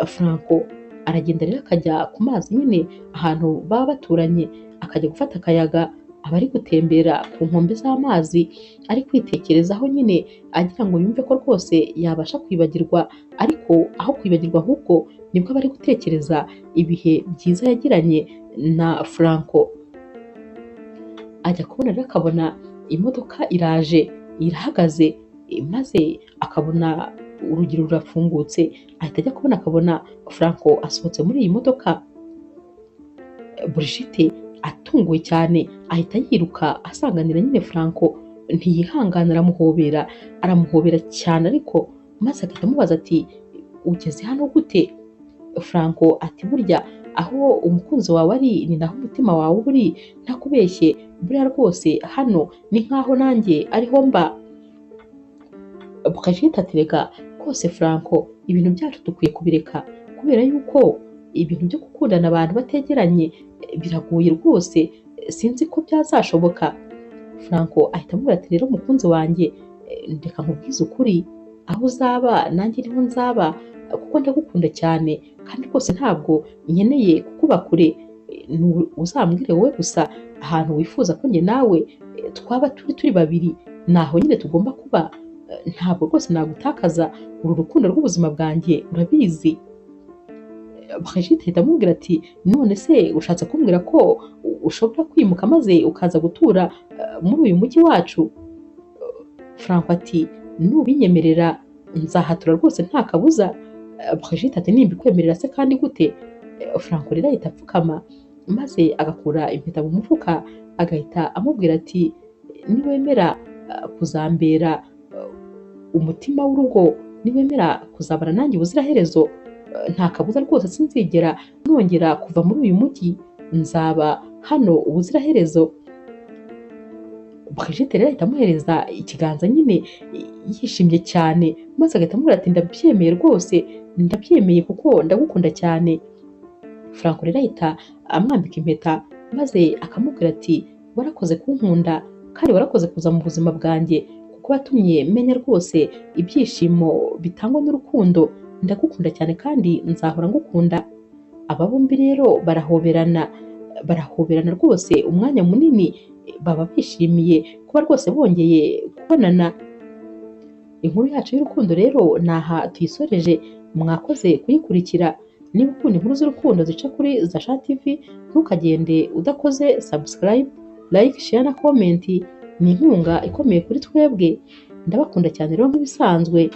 Franco. Aragenda rero akajya ku mazi nyine ahantu baba baturanye, akajya gufata akayaga, aba ari gutembera ku nkombe z'amazi, ari kwitekerezaho nyine agira ngo yumve ko rwose yabasha kwibagirwa, ariko aho kwibagirwa ahubwo nibwo aba ari gutekereza ibihe byiza yagiranye na Franco. Ajya kubona rero akabona imodoka iraje irahagaze, maze akabona urugi rurafungutse, ahita ajya kubona akabona Franco asohotse muri iyi modoka. Brigitte atunguwe cyane ahita yiruka asanganira nyine Franco, ntiyihangana aramuhobera, aramuhobera cyane ariko, maze agahita amubaza ati ugeze hano gute? Franco ati burya aho umukunzi wawe ari ni naho umutima wawe uba uri, ntakubeshye buriya rwose hano ni nkaho nanjye ariho mba. Brigitte ati reka rwose Franco, ibintu byacu dukwiye kubireka, kubera yuko ibintu byo gukundana abantu bategeranye biragoye rwose, sinzi ko byazashoboka. Franco ahita amubwira ati rero mukunzi wanjye, reka nkubwize ukuri, aho uzaba nanjye niho nzaba, kuko ndagukunda cyane kandi rwose ntabwo nkeneye kukuba kure, uzambwire wowe gusa ahantu wifuza ko njye nawe twaba turi babiri, naho nyine tugomba kuba, ntabwo rwose nagutakaza uru rukundo rw'ubuzima bwanjye urabizi. Brigitte ahita amubwira ati none se ushatse kumbwira ko ushobora kwimuka maze ukaza gutura muri uyu mujyi wacu? Franco ati nubinyemerera nzahatura rwose nta kabuza. Brigitte ati nimbikwemerera se kandi gute? Franco rero ahita apfukama maze agakura impeta mu mufuka, agahita amubwira ati niwemera kuzambera umutima w'urugo, niwemera kuzabana nanjye ubuziraherezo, nta kabuza rwose sinzigera nongera kuva muri uyu mujyi, nzaba hano ubuziraherezo. Brigitte rero ahita amuhereza ikiganza nyine yishimye cyane, maze agahita amubwira ati ndabyemeye rwose, ndabyemeye kuko ndagukunda cyane. Franco rero ahita amwambika impeta, maze akamubwira ati warakoze kunkunda kandi warakoze kuza mu buzima bwanjye, kuko watumye menya rwose ibyishimo bitangwa n'urukundo, ndagukunda cyane kandi nzahora ngukunda. Aba bombi rero barahoberana, barahoberana rwose umwanya munini, baba bishimiye kuba rwose bongeye kubonana. Inkuru yacu y'urukundo rero naha tuyisoreje, mwakoze kuyikurikira. Niba ukunda inkuru z'urukundo zica kuri Zasha TV, ntukagende udakoze subscribe, like, share na comment, ni inkunga ikomeye kuri twebwe. Ndabakunda cyane rero nk'ibisanzwe.